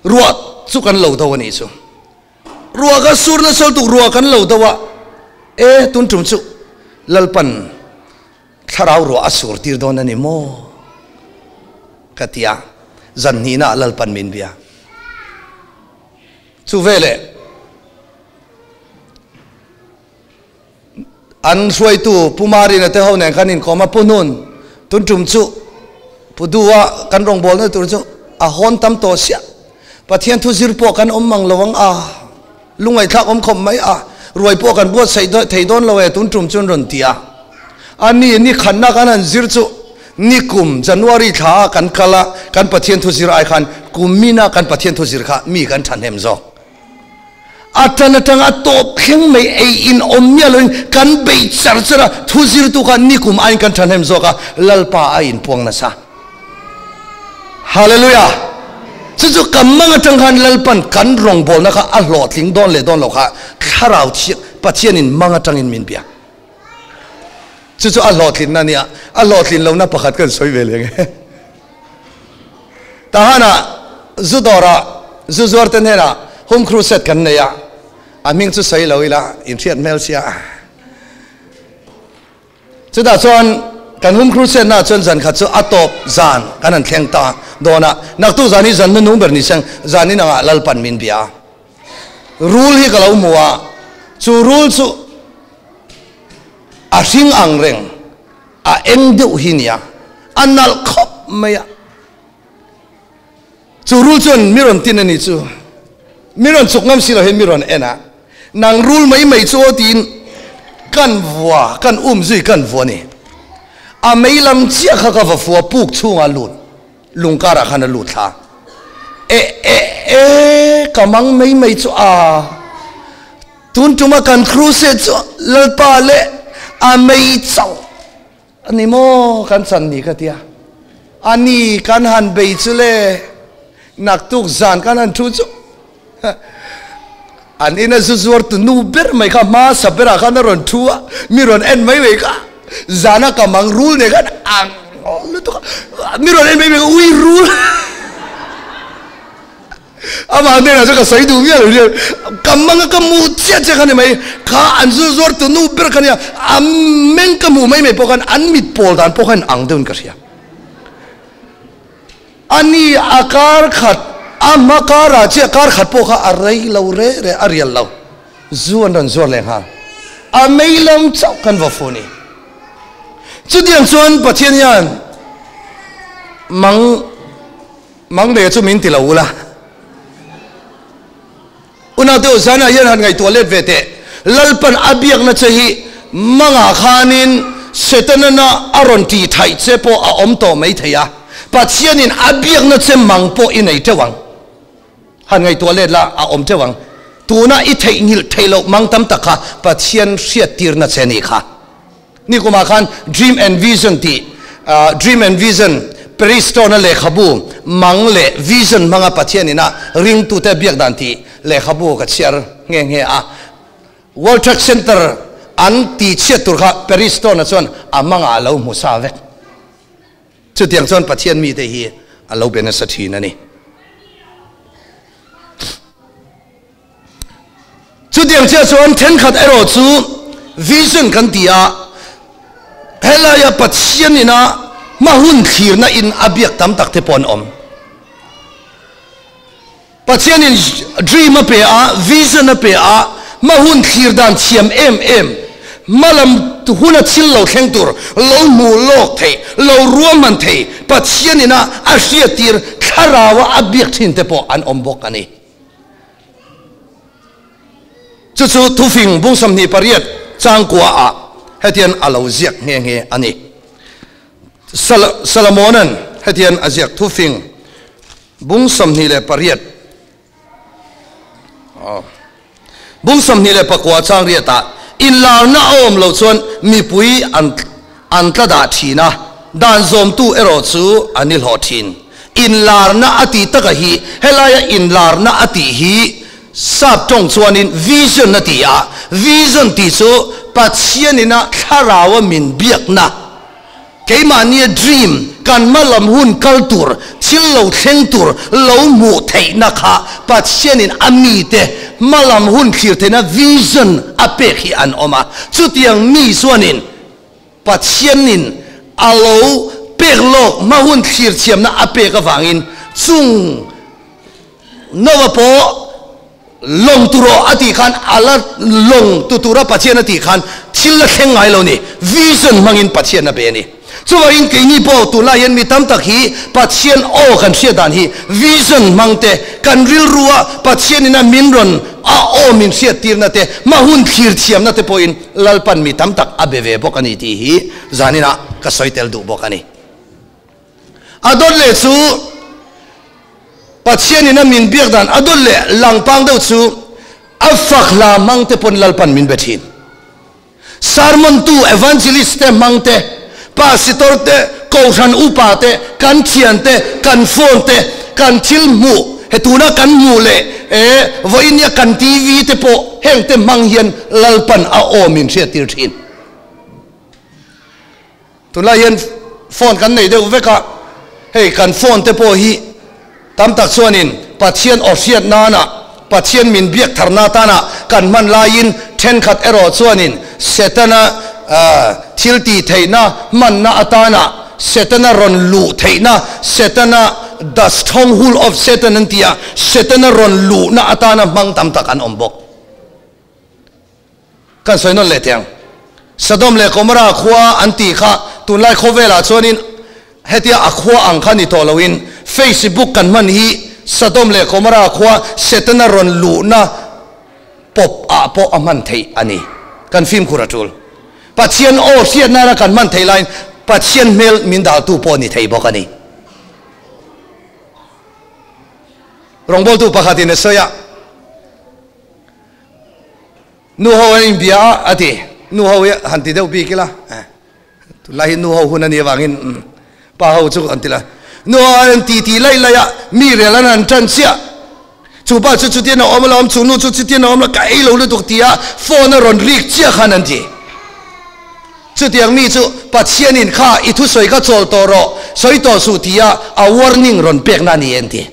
ruah chu kan lo do a nih chu. Ruah ka sur nasa lutuk ruah kan lo do a, e tun tum chu Lalpan thlarau ruah a sur tir dawn a ni maw ka ti a, zan hnihna ah Lalpan min bia. Chu veleh An hruaitu Pu Marina te ho nen khan inkawm a, Pu Hnun, tun tum chu Pu Dua kan rawngbawlna tur chu a hawn tam tawh siah. Pathian thu zir pawh kan awm mang lo ang a, lungaihthlak awm khawp mai a, ruai pawh kan buatsaih thei dawn lo e tun tum chu an rawn ti a. A ni, ni khatna kan han zir chu nikum January thla ah kan kal a, kan Pathian thu zir ai khan kum mina kan Pathian thu zir kha mi kan thahnem zawk. A tan atang a tawp thleng mai ei in awm miah loin kan bei char char a, thu zirtu kha nikum aiin kan thahnem zawk a, Lalpa a inpuang nasa. Hallelujah! Chu chu kan mang atang khan Lalpan kan rawngbawlna kha a hlawhtling dawn leh dawn lo kha Thlarau thiang Pathianin mang atangin min bia. Chu chu a hlawhtlinna a nia, a hlawhtlin lohna pakhat kan sawi ve leh nge. Tahanah zu dawrah zu zuar te hnenah home crusade kan nei a, a hming chu sawi lo ila inhriat hmel sia. Chutah chuan kan home crusade naah chuan zan khat chu a tawp zan kan han thleng ta dawn a, naktuk zan hi zan hnuhnung ber ni seng zan inangah Lalpan min bia a. Rul hi ka lo hmu a, chu rul chu a hring ang reng. A eng deuh hi nia, a nalh khawp mai a. Chu rul chuan mi rawn tin a ni chu, mi rawn chuk ngam si lo hian mi rawn en a, nang rul mai mai chu aw tiin kan vua, kan um zui kan vua a ni. A mei lam chiah kha ka va fua puk chhungah lut, lung karah khan a lut thla. E e e ka mang mai mai chu a. Tun tuma kan crusade chu Lalpa leh a mei chauh a ni maw kan chan ni ka tia. A ni kan han bei chu le naktuk zan kan han thu chu an ina zu zuar tu nu ber mai kha hmasa berah khan a rawn thu a, mi rawn en mai mai kha zana ka mang rul nen khan ang lutuk a, mi rawn en mai mai kha ui rul. Amah hnenah chuan ka sawi duh viau lo hian ka mang a ka hmuh chiah chiah kha ni mai, kha an zu zuar tu nu ber kha nia, a meng ka hmuh mai mai pawh khan an mit pawl dan pawh khan ang deuhin ka hria. A ni a kar khat a hma karah chiah kar khat pawh kha a rei lo re re a rial lo, zu an rawn zuar leh nghal, a mei lam chauh kan va fu ni. Chutiang chuan Pathian hian mang. Mang ve chu min ti lo ula. Unau te Uzana hian han ngaihtuah let ve teh. Lalpan a biakna che hi mangah khanin Setanana a rawn tih thaih che pawh a awm tawh mai thei a. Pathianin a biakna che mang pawh i nei teuh ang. Han ngaihtuah let la a awm teuh ang. Tuna i theihnghilh theih loh mang tam tak kha Pathian hriattirna che ni kha. Nikumah khan Dream and Vision tih Dream and Vision Peristone-a lehkhabu mang leh vision hmanga Pathian ina ringtute biak dan tih lehkhabu ka chhiar nghe nghe a. World Trade Center an tihchhiat tur kha Peristone-a chuan a mangah a lo hmu sa vek. Chutiang chuan Pathian mite hi a lo be nasa thin a ni. Chutiang chiah chuan thenkhat erawh chu vision kan ti a, helaia Pathian ina hma hun thlirna in a biak tam tak te pawh an awm. Pathianin dream a pe a, vision a pe a, hma hun thlir dan thiam em em, hma lam huna thil lo thleng tur lo hmu lawk thei, lo ruahman thei Pathian ina a hriattir thlaraua a biak thin te pawh an awm bawk a ni. Chu chu thufing bung 28 changkua ah hetian a lo ziak nghe nghe a ni. Salomona'n hetian a ziak thufing bung 28 bung 29 chang riatah inlarna a awm loh chuan mipui an an tla dah thin a, dan zawmtu erawh chu an i hlawh thin. Inlarna a tih taka hi, helaia inlarna a tih hi sap tawng chuanin vision a ti a, vision tih chu Pathianina thlaraua min biakna, keimahnia dream, kan hma lam hun kal tur, thil lo thleng tur lo hmuh theihna kha Pathianin a mite hma lam hun thlir theihna vision a pek hi an awm a. Chutiang mi chuanin Pathianin a lo pek lawk hma hun thlir thiamna a pek avangin chung Noah pawh lawng tu rawh a tih khan a la lawng tu tura Pathian a tih khan thil la thleng ngai lo ni. Vision hmangin Pathian a be a ni. Chuvangin keini pawh tunlai hian mi tam tak hi Pathian aw kan hriat dan hi vision hmang te, kan rilrua Pathianina min rawn a aw min hriat tirna te, hma hun thlir thiamna te pawhin Lalpan mi tam tak a be ve bawk a ni tih hi zaninah ka sawi tel duh bawk a ni. A dawt leh chu Pathianin a min biak dan a dawt leh langpang deuh chu a fak hla hmang te pawn Lalpan min be thin. Sermon tu evangelist te hmang te, pasitor te, kohhran upa te, kan thian te, kan phone te, kan thil hmuh he tuna kan hmuh leh e vawiin kan TV te pawh heng te hmang hian Lalpan a aw min hriattir thin. Tunlai hian phone kan nei deuh vek a, hei kan phone te pawh hi tam tak chuanin Pathian aw hriat nana, Pathian min biak tharna atana kan hman laiin thenkhat erawh chuanin Setana thil tih theihna hmanna atana Setana rawn luh theihna, Setana the stronghold of Satan an ti a, Setana rawn luhna atana hmang tam tak an awm bawk. Kan sawi nawn leh teh ang. Sodom leh Gomorrah khua an tih kha tunlai khawvelah chuanin hetia a khua ang kha ni tawh loin Facebook kan hman hi Sodom leh Gomorrah khua Setana rawn luhna pawp ah pawh a hman theih a ni. Kan fimkhur a tul. Pathian aw hriat nana kan hman theih laiin Pathian hmel min daltu pawh ni thei bawk a ni. Rawngbawltu pakhatin a sawi a. Nu ho an inbia a, a ti. Nu ho hi han ti deuh bik ila, tunlai hi nu ho hun a nih avangin pa ho chu an ti la. Nu ho an ti ti laih laih a, mi rel an han tan chiah. Chu pa chu chutian a awm alawm, chu nu chu chutian a awm lo, ka ei lo lutuk ti a phone a rawn rik chiah khan an ti. Chutiang mi chu Pathianin kha i thusawi kha chawl tawh rawh, sawi tawh suh ti a a warning rawn pekna a ni en ti.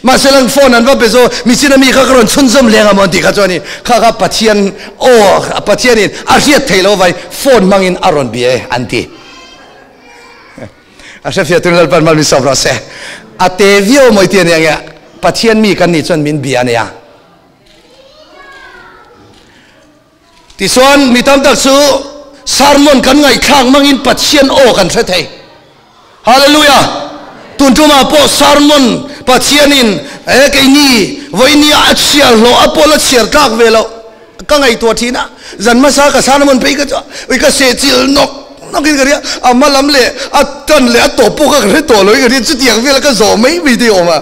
Mahse lang phone an va pe zo, michina mi kha ka rawn chhunzawm leng a maw an tih kha chuan in kha kha Pathian aw Pathian in a hriat theih loh vai phone hmangin a rawn bia e an ti. A hrefiah tun Lalpan mal min sawm rawh se. A te viau mawi ti a nia nge Pathian mi kan nih chuan min bia a nia. Tichuan mi tam tak chu sermon kan ngaihthlak hmangin Pathian aw kan hre thei. Hallelujah! Tun tumah pawh sermon Pathianin he keini vawinia a chhiar hlawh a pawl a chhiar tlak ve loh ka ngaihtuah thin a. Zan hmasa ka sermon phei ka chu ui ka sehchilh nawk nawkin ka ria, a hma lam leh a tan leh a tawp pawh kha ka hre tawh lo in ka ria, chutiang vela ka zawh mai mai te awm a.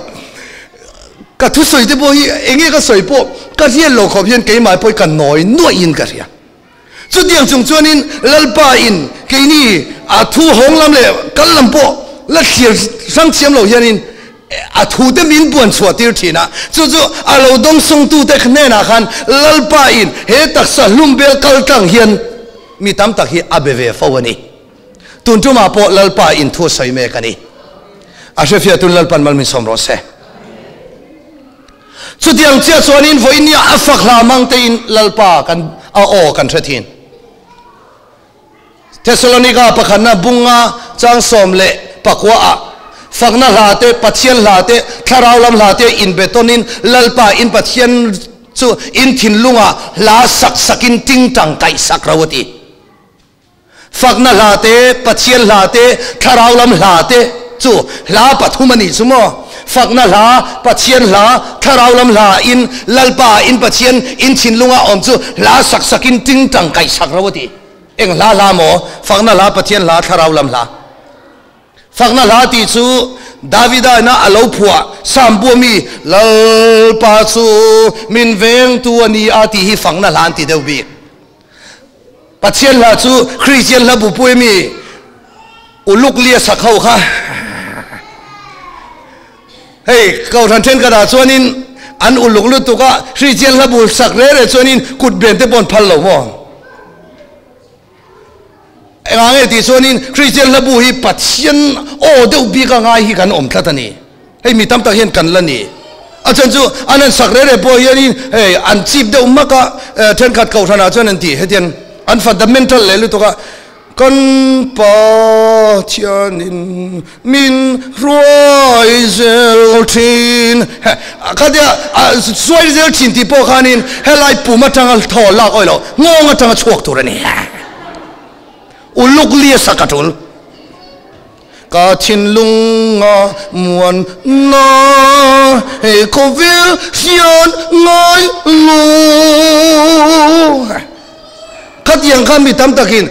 Ka thusawi te pawh hi eng nge ka sawi pawh ka hriat loh khawp hian keimah pawh hi ka nawi nuaih in ka hria. Chutiang chung chuanin Lalpa in keini a thu hawng lam leh kal lam pawh la thlir hrang thiam lo hianin a thu te min buan chhuah tir thin a. Chu chu a lo dawngsawngtu te hnenah khan Lalpa in he taksa hlum bel kal tlang hian mi tam tak hi a be ve fo a ni. Tun tumah pawh Lalpa in thu a sawi mek a ni. A hrefiah tun Lalpan mal min sawm rawh se. Chutiang chiah chuanin vawinia a fak hla mang tein Lalpa kan a aw kan hre thin. Thessalonika pakhatna bunga chang 19 ah fakna hla te, Pathian hla te, thlarau lam hla te inbetawnin Lalpa in Pathian chu in thinlungah hla sak sakin tingtang kaih sak ro a ti. Fakna hla te, Pathian hla te, thlarau lam hla te chu hla pathum a nih chu maw? Fakna hla, Pathian hla, thlarau lam hla in Lalpa in Pathian in thinlunga awm chu hla sak sakin tingtang kaih sak ro a ti. Eng hla hla maw? Fakna hla, Pathian hla, thlarau lam hla. Fakna hla tih chu Davida ina a lo phuah Psalm bu ami Lalpa chu min vengtu a ni a tih hi fakna hla an ti deuh bik. Pathian hla chu Kristian hla bupui mi uluk lia sak ho kha. Hei kohhran thenkhatah chuanin an uluk lutuk a, Kristian hla bu sak reh reh chuanin kut ben te pawh an phal lo maw? Engah nge tih chuanin Kristian hla bu hi Pathian aw deuh bik a ngai hi kan awm tlat a ni. Hei mi tam tak hian kan la ni. A chhan chu an han sak reh reh pawh hianin hei an chip deuh hmak a, thenkhat kohhranah chuan an ti hetiang an fundamental leh lutuk a, Kan Pathianin min hruai zel thin. Khatia hruai zel thin tih pawh khanin helai pum atanga thaw lak awih loh nghawng atanga chhuak tur a ni. Uluk lia sak a tul. Ka thinlunga muanna hei khawvel hian ngai lo. Khatiang kha mi tam takin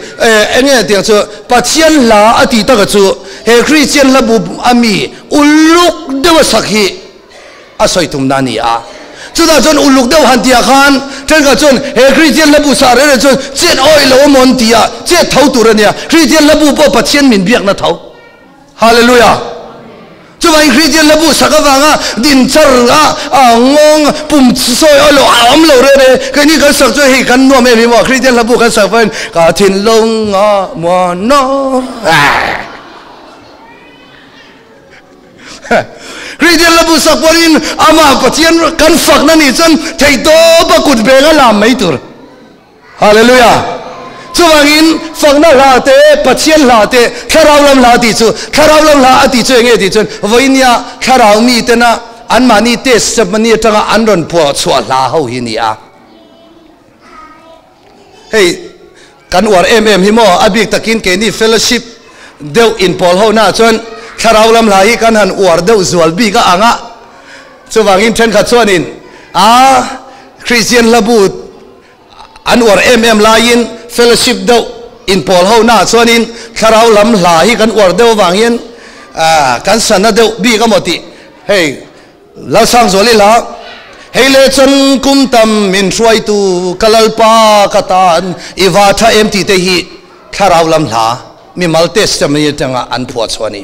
eng nge tiang chu Pathian hla a tih taka chu he Kristian hla bu a mi uluk deuha sak hi a sawi tumna a ni a. Chutah chuan uluk deuh han tihah khan thenkhat chuan he Kristian hla bu sah reng reng chuan chet awih lo amaw an ti a, chet tho tur a nia. Kristian hla bu pawh Pathian min biakna tho. Hallelujah! Chuvangin Kristian hla bu sak avanga din char a, a ngawng pum sawi awih lo a awm lo reng reng. Keini kan sak chuan hei kan nuam em hi maw? Kristian hla bu kan sak pawhin ka thinlung a muana. Kristian la bu sak pawhin amah Pathian kan fakna nih chuan theihtawpa kut beng a lam mai tur. Hallelujah! Chuvangin fakna hla te, Pathian hla te, thlarau lam hla tih chu, thlarau lam hla a tih chu enge tih chuan vawinia thlarau mi tena anmahni testimony atanga an rawn phuah chhuah hla ho hi ni a. Hei kan uar em em hi maw, a bik takin keini fellowship deuh inpawl ho naah chuan thlarau lam hla hi kan han uar deuh zual bik a ang a, chuvangin thenkhat chuanin a Kristian hla bu an uar em em laiin fellowship deuh inpawl ho naah chuanin thlarau lam hla hi kan uar deuh avang hian kan sana deuh bik a maw tih hei Lalsangzuali hla, Hei le chuan kum tam min hruaitu ka Lalpa ka tan i va tha em tih te hi thlarau lam hla mimal testimony atanga an phuah chhuah a ni.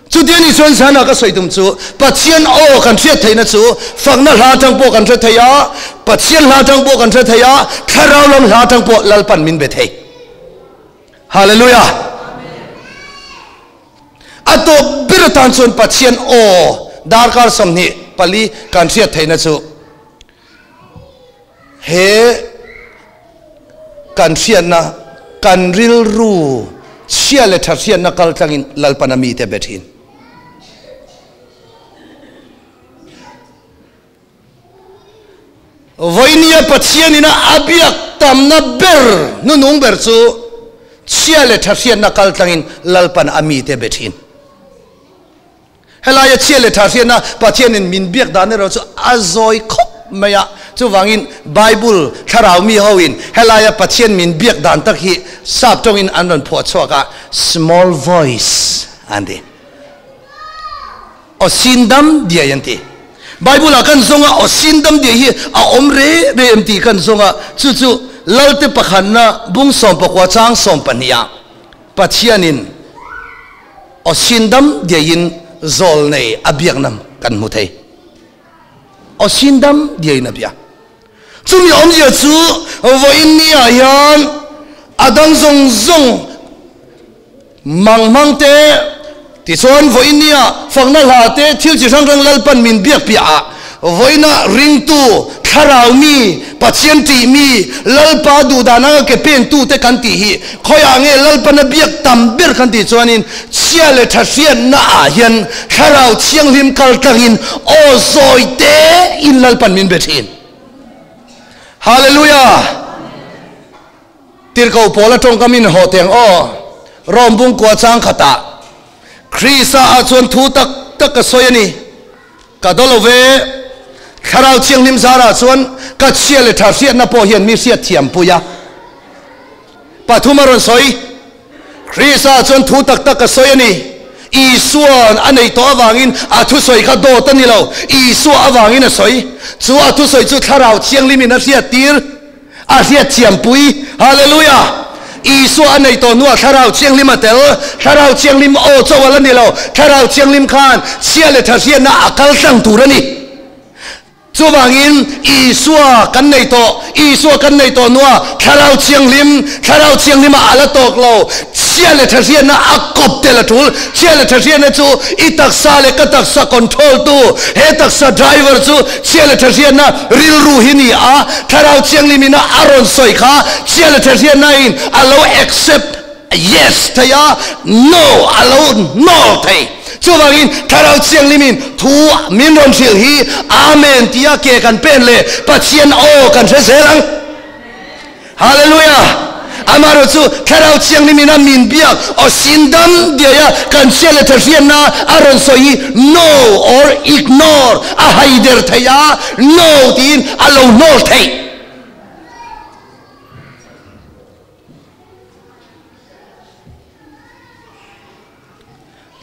Chuti a nih chuan zana ka sawi tum chu Pathian aw kan hriat theihna chu fakna hla atang pawh kan hre thei a, Pathian hla atang pawh kan hre thei a, thlarau lam hla atang pawh Lalpan min be thei. Hallelujah! A tawp ber atan chuan Pathian aw darkar 24 kan hriat theihna chu he kan hriatna, kan rilru chhia leh tha hriatna kal tlangin Lalpana mite be thin. Vawinia Pathianin a biak tamna ber hnunung ber chu chhia leh tha hriatna kal tlangin Lalpan a mite be thin. Helaia chhia leh tha hriatna Pathianin min biak dan erawh chu a zawi khawp mai a, chuvangin Bible thlarau mi hoin helaia Pathian min biak dan tak hi sap tawngin an rawn phuah chhuak a, small voice an ti. Aw sin dam diai an ti. Bible ah kan zawng a, aw sin dam diai hi a awm re re em tih kan zawng a, chu chu Lalte pakhatna bung 14 chang 12 ah Pathianin aw sin dam diaiin zawl nei a biakna kan hmu thei. Aw sin dam diaiin a bia. Chumi awmzia chu vawiin ni ah hian a dang zawng zawng Mang hmang te, tichuan vawiin nia fakna hla te thil chi hrang hrang Lalpan min biak piah ah vawiina ringtu, thlarau mi, Pathian tih mi, Lalpa duhdan anga ke pen tu te kan tih hi khawiah nge Lalpan a biak tam ber kan tih chuanin chhia leh tha hriatna ah hian thlarau thianghlim kal tlangin aw zawi te in Lalpan min be thin. Hallelujah! Tirhkoh Paula tawngkam in haw teng aw, Rome bungkua chang khatah Krista ah chuan thu tak tak ka sawi a ni. Ka daw lo ve. Thlarau Thianghlim zarah chuan ka chhia leh tha hriatna pawh hian mi hriat thiam pui a. Pathum a rawn sawi. Krista ah chuan thu tak tak ka sawi a ni. Isua'n a neih tawh avangin a thusawi kha dawt a ni lo. Isua avangin a sawi. Chu a thusawi chu Thlarau Thianghlimin a hriattir. A hriatthiampui. Hallelujah! Isua a nei tawh hnuah Thlarau Thianghlim a tel. Thlarau Thianghlim aw chauh a la ni lo. Thlarau Thianghlim khan chhia leh tha hriatna a kal tlang tur a ni. Chuvangin Isua kan nei tawh, Isua kan nei tawh hnua Thlarau Thianghlim, Thlarau Thianghlima a la tawk lo, chhia leh tha hriatna a kawp tel a tul. Chhia leh tha hriatna chu i taksa leh ka taksa control tu, he taksa driver chu chhia leh tha hriatna rilru hi ni a, Thlarau Thianghlim ina a rawn sawi kha chhia leh tha hriatna in a lo accept Yes thei a, No a lo hnawl thei. Chuvangin Thlarau Thianghlimin thu min rawn hrilh hi Amen tia ke kan pen leh Pathian aw kan hre zel ang. Hallelujah! Amaherawh chu Thlarau Thianghlimin a min biak aw sin dam diai a kan hria leh thahriatna a rawn sawi hi No or ignore a haider thei a, No tiin a lo hnawl theih.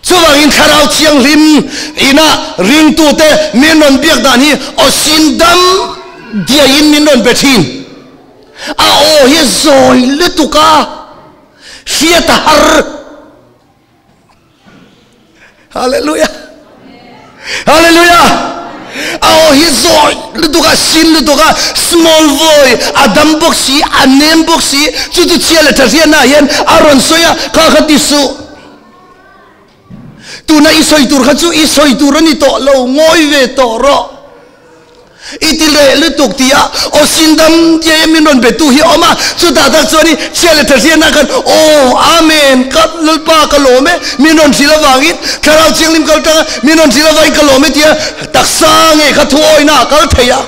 Chuvangin Thlarau Thianghlim ina ringtute min rawn biak dan hi aw sin dam diaiin min rawn be thin. A aw hi zawi lutuk a, hriat a har. Hallelujah. Hallelujah. A aw hi zawi lutuk a, sin lutuk a, small voice, a dam bawk si, a nem bawk si, chu chu chhia leh tha hriatna ah hian a rawn sawi a, kha kha ti suh. Tuna i sawi tur kha chu i sawi tur a ni tawh lo, ngawi ve tawh rawh. I ti leh lutuk ti a, aw sindam tia min rawn betu hi a awm a, chutah tak chuan i chhia leh thahriatna khan aw Amen ka Lalpa ka lawm e min rawn hrilh avangin Thlarau Thianghlim kal tanga min rawn hrilh avangin ka lawm e tia taksa nge kha thuawina a kal thei a.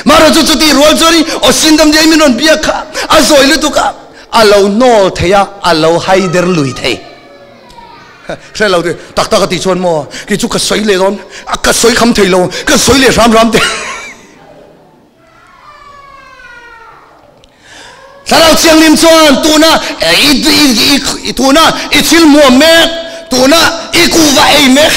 Mahrawh chu chutih rual chuan i aw sindam tia min rawn biak kha a zawi lutuk a, a lo hnawl thei a, a lo haider lui thei. Hre lo te, tak tak a tih chuan maw, kei chu ka sawi leh dawn, a ka sawi kham thei lo, ka sawi leh hram hram te. Thlarau Thianghlim chuan tuna i i i tuna i thil hmuam mek, tuna i kuhva ei mek.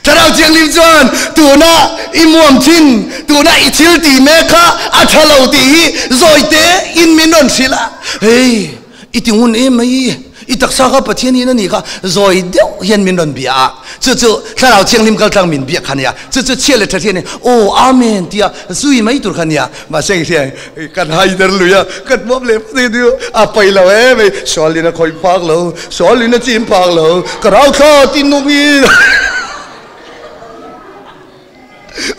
Thlarau Thianghlim chuan tuna i muam thin, tuna i thil tih mek kha a tha lo tih hi zawi te in min rawn hrilh a, hei i ti ngun em mai, i taksa kha Pathian in a nih kha zawi deuh hian min rawn bia a, chu chu Thlarau Thianghlim kaltlang min biak kha nia, chu chu chhia leh tha hriat in aw Amen tia zui mai tur kha nia, mahse engthliang Kan haider lui a, kan hmuam leh phawt ang chu a paih lo em mai, Sualin a khawih phak lo, Sualin a chim phak lo, ka rau thla ti nung in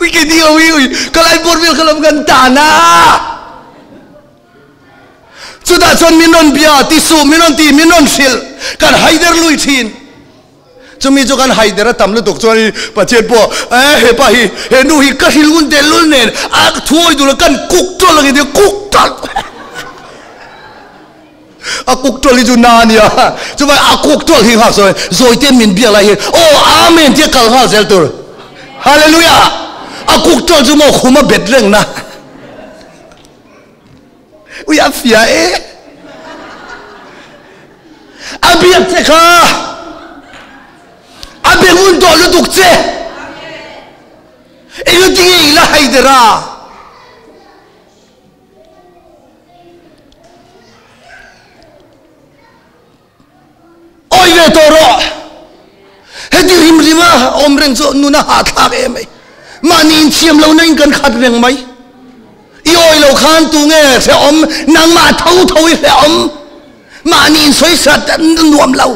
ui ke ni ui ui ka lai bawr vel kha lam kan tan a. Chutah chuan min rawn bia ti suh, min rawn ti, min rawn hrilh, kan haider lui thin. Chumi chu kan haider a tam lutuk chuan i Pathian pawh eh hepa hi he nu hi ka hrilh ngun tel lul nen a thuawi duh lo kan kuk tawlh ang i kuk tawlh a kuk tawlh hi chu na a nia chuvai a kuk tawlh hi nghak sawi zawi te min biak lai hi aw amen tia kal nghal zel tur hallelujah a kuk tawlh chu maw khum a bet reng na Ui a fia e. A biak che kha. A be ngun tawh lutuk che. Engati nge i la hai der a? Awi ve tawh rawh. Heti rim rim a awm reng chu nun a hahthlak em mai. Mahni inthiam lohna in kan khat reng mai. I awi lo khan tu nge hrehawm, nangmah tho tho i hrehawm. Mahni insawisat nuam lo.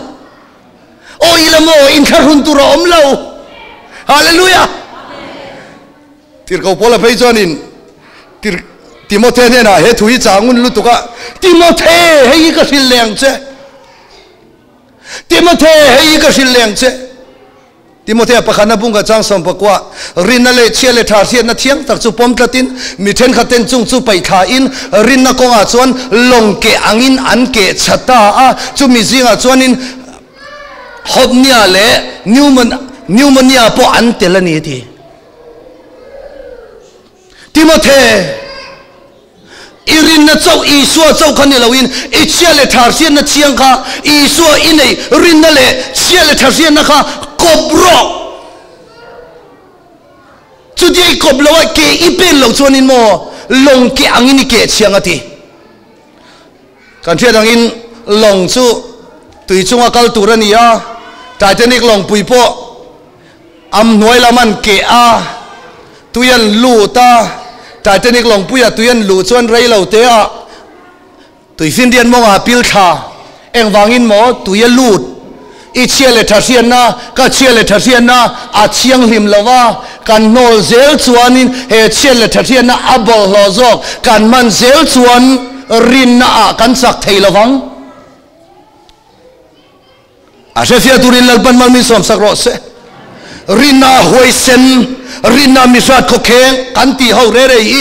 Awi la maw inthlahrun tur a awm lo. Hallelujah. Tirhkoh Paula phei chuanin Tir Timothe hnenah he thu hi chah ngun lutuk a, Timothe, hei hi ka hrilh leh ang che. Timothe, hei hi ka hrilh leh ang che. Timothea pakhatna bungka chang sawmpakua, Rinna leh chhia leh tha hriatna thiang tak chu pawm tlatin, mi thenkhat ten chung chu paih thlain, rinna kawngah chuan lawng keh angin an keh chha ta a, chumi zingah chuanin Hopnia leh Pneumonia pawh an tel a ni a ti. Timothe, i rinna chauh Isua chauh kha ni loin i chhia leh tha hriatna chiang kha Isua i neih rinna leh chhia leh tha hriatna kha kawp rawh. Chutia i kawp lo a, ke i pen loh chuanin maw lawng ke angin i keh chiang a ti. Kan hriat angin lawng chu tui chunga kal tur a ni a, Titanic lawngpui pawh. Am hnuai lam an keh a, tui an lut a, Titanic lawngpuia tui an luh chuan rei lo te ah Tuifinriat mawngah pil thla engvangin maw tui a lut? I chhia leh tha hriatna, ka chhia leh tha hriatna a thianghlim lo a, kan hnawl zel chuanin he chhia leh tha hriatna a bawlhhlawh zawk kan hman zel chuan rinna ah kan chak thei lo vang. A hrefiah turin Lalpan mal min sawmsak rawh se. Rinna huaisen, rinna mihrat khawkheng kan tih ho re re hi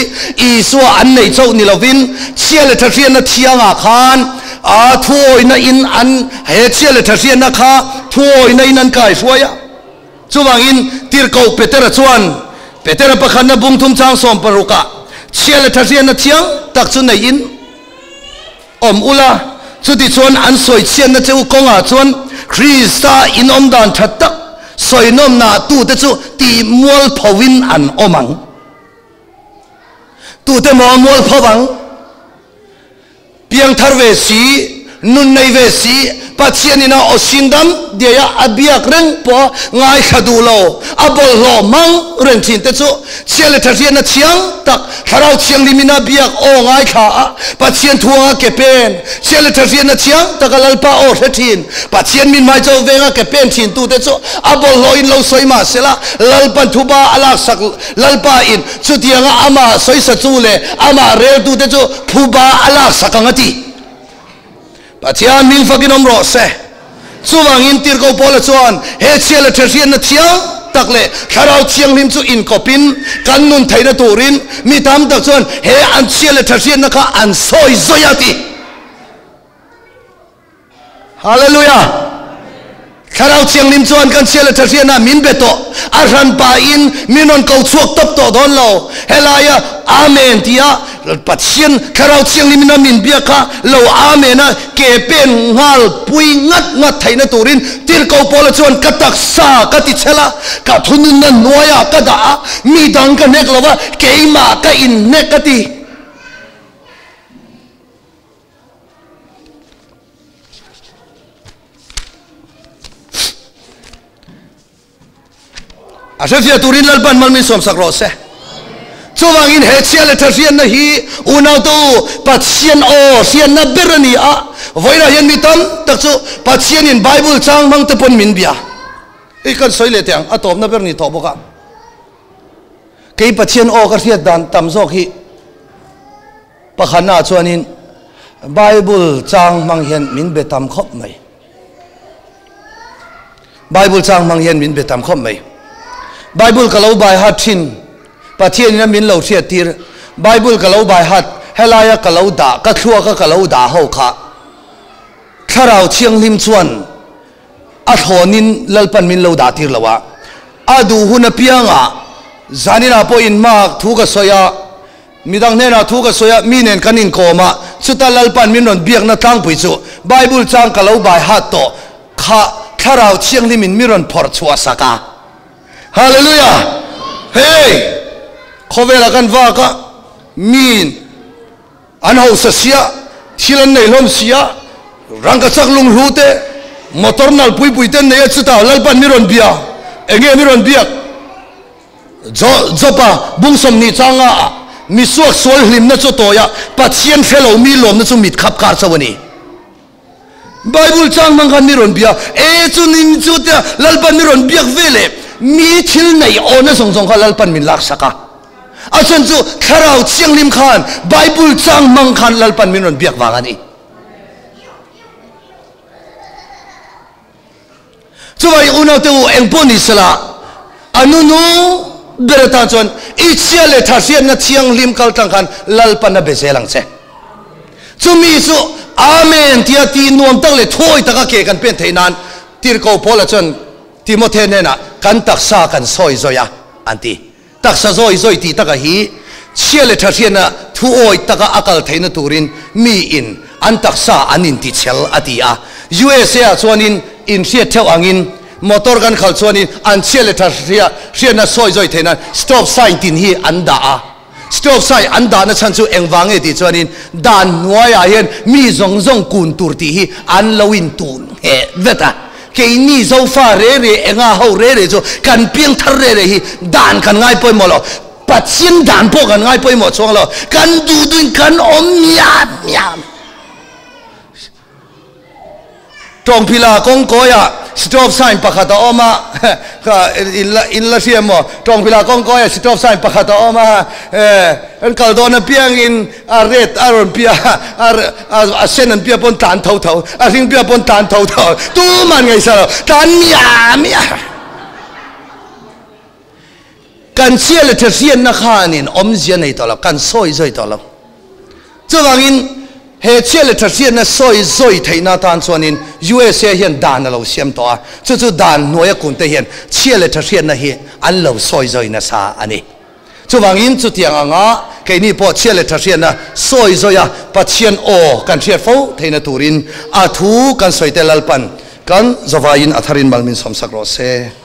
Isua an neih chauh ni lovin chhia leh tha hriatna thiangah khan a thuawihna in an he chhia leh tha hriatna kha thuawihna in an kaihruai a. Chuvangin Tirhkoh Petera chuan Petera pakhatna bung thum chang sawmparukah chhia leh tha hriatna thiang tak chu neihin, Awm ula, chutichuan an sawi chhiatna che u kawngah chuan Krista inawm dan tha tak sawi nawmnah tute chu tih mualphoin an awm ang. Tute maw a mualpho ang? Piangthar ve si, nun nei ve si, Pathian ina aw sin dam diai a a biak reng pawh a ngaithla duh lo, a bawlhhlawh hmang reng thin te chu Chhia leh Thahriatna thiang tak Thlarau Thianghlim ina biak aw ngaithla a, Pathian thuanga ke pen, chhia leh Thahriatna thiang taka Lalpa aw hre thin, Pathian min hmai chauh venga ke pen thin tute chu a bawlhhlawhin lo sawi mah sela, Lalpan thuba a laksak Lalpa in chutianga amah sawisa chu leh amah reltute chu phuba a laksak ang a ti. Pathian hming fakin awm rawh se. Chuvangin Tirhkoh Paula chuan he chhia leh ṭhehriatna thiang tak leh Thlarau Thianghlim chu inkawpin kan nun theihna turin mi tam tak chuan he an chhia leh ṭhehriatna kha an sawi zawi a ti. Hallelujah! Thlarau Thianghlim chuan kan chhia leh ṭhehriatna min be tawh, a hran pahin min rawn ko chhuak tawp tawh dawn lo. Helaia Amen tia Pathian Thlarau Thianghlimin a min biak kha lo Amen a ke pen nghal pui ngat ngat theihna turin Tirhkoh Paula chuan ka taksa ka ti chhel a, ka thununna hnuaiah ka dah a, mi dang ka hnek lo va, keimah ka inhnek ka ti. A hrefiah turin Lalpan mal min sawmsak rawh se. Chuvangin he chhia leh tha hriatna hi unaute u Pathian aw hriatna ber a ni a, vawiinah hian mi tam tak chu Pathianin Bible chang hmang te pawn min bia. Hei kan sawi leh teh ang, a tawpna ber ni tawh bawk a. Kei Pathian aw ka hriat dan tam zawk hi Pakhatnaah chuanin Bible chang hmang hian min be tam khawp mai. Bible chang hmang hian min be tam khawp mai. Bible ka lo bai hat thin, Pathianin a min lo hriat tir. Bible ka lo bai hat, helaia ka lo dah, ka thluaka ka lo dah ho kha Thlarau Thianghlim chuan a thlawnin Lalpan min lo dah tir lo a, a duh hun apiangah zaninah pawhin hma thu ka sawi a, Midang hnenah thu ka sawi a, mi nen kan inkawm a, chuta Lalpa'n min rawn biakna tlangpui chu Bible chang ka lo bai hat tawh kha Thlarau Thianghlimin mi rawn phawrh chhuah sak a. Hallelujah! Hei! Khawvelah kan vak a, miin an hausa sia, thil an nei hlawm sia, rangkachak lunghlu te, motor nal pui pui te an nei a, chutah Lalpa'n mi rawn bia, enge mi rawn biak? Jopa bung 20 changa ah mi suak sual hlimna chu tawi a, Pathian hre lo mi lawmna chu mit khap kar chauh a ni. Bible chang hmang khan mi rawn bia, e chu nin chu tia Lalpan mi rawn biak ve leh mi thil neih awhna zawng zawng kha Lalpan min lak sak a. A chhan chu Thlarau Thianghlim khan Bible chang hmang khan Lalpan min rawn biak vang a ni. Chuvai unaute u eng pawh ni sela, a nunu ber atan chuan i chhia leh tha hriatna thianghlim kal tlang khan Lalpan a be zel ang che. Chumi chu Amen tia ti nuam tak leh thuawi taka ke kan pen theih nan Tirhkoh Paula chuan Timothe hnenah kan taksa kan sawi zawi a an ti. Taksa zawi zawi tih taka hi chhia leh tha hriatna thuawi taka a kal theihna turin miin an taksa an intichhel a ti a. USA ah chuanin inhriat theuh angin motor kan khalh chuanin an chhia leh tha hriatna sawi zawi theih nan stop sign tin hi an dah a. Stop sign an dahna chhan chu engvang nge tih chuanin dan hnuaiah hian mi zawng zawng kun tur tih hi an lo intun ngheh vet a. Keini Zofa re re enga ho re re chu kan piangthar re re hi dan kan ngai pawimawh lo. Pathian dan pawh kan ngai pawimawh chuang lo. Kan duh duhin kan awm miam miam. Tawngphila kawngkawiah stop sign pakhat a awm a, in la in la hria maw? Tawngphila kawngkawiah stop sign pakhat a awm a, an kal dawn apiangin a red a rawn pia a a sen an pia pawn tlan tho tho, a hring pia pawn tlan tho tho, tuman ngaihsa lo, tlan miah miah. Kan chhia leh tha hriatna khanin awmzia nei tawh lo, kan sawi zawi tawh lo. Chuvangin he chhia leh tha hriatna sawi zawi theihna atan chuanin USA hian dan a lo siam tawh a, chu chu dan hnuaia kunte hian chhia leh tha hriatna hi an lo sawi zawi nasa a ni. Chuvangin chutiang anga keini pawh chhia leh tha hriatna sawi zawi a Pathian aw kan hriat fo theihna turin a thu kan sawi te Lalpan kan zavaiin a tharin mal min sawmsak rawh se.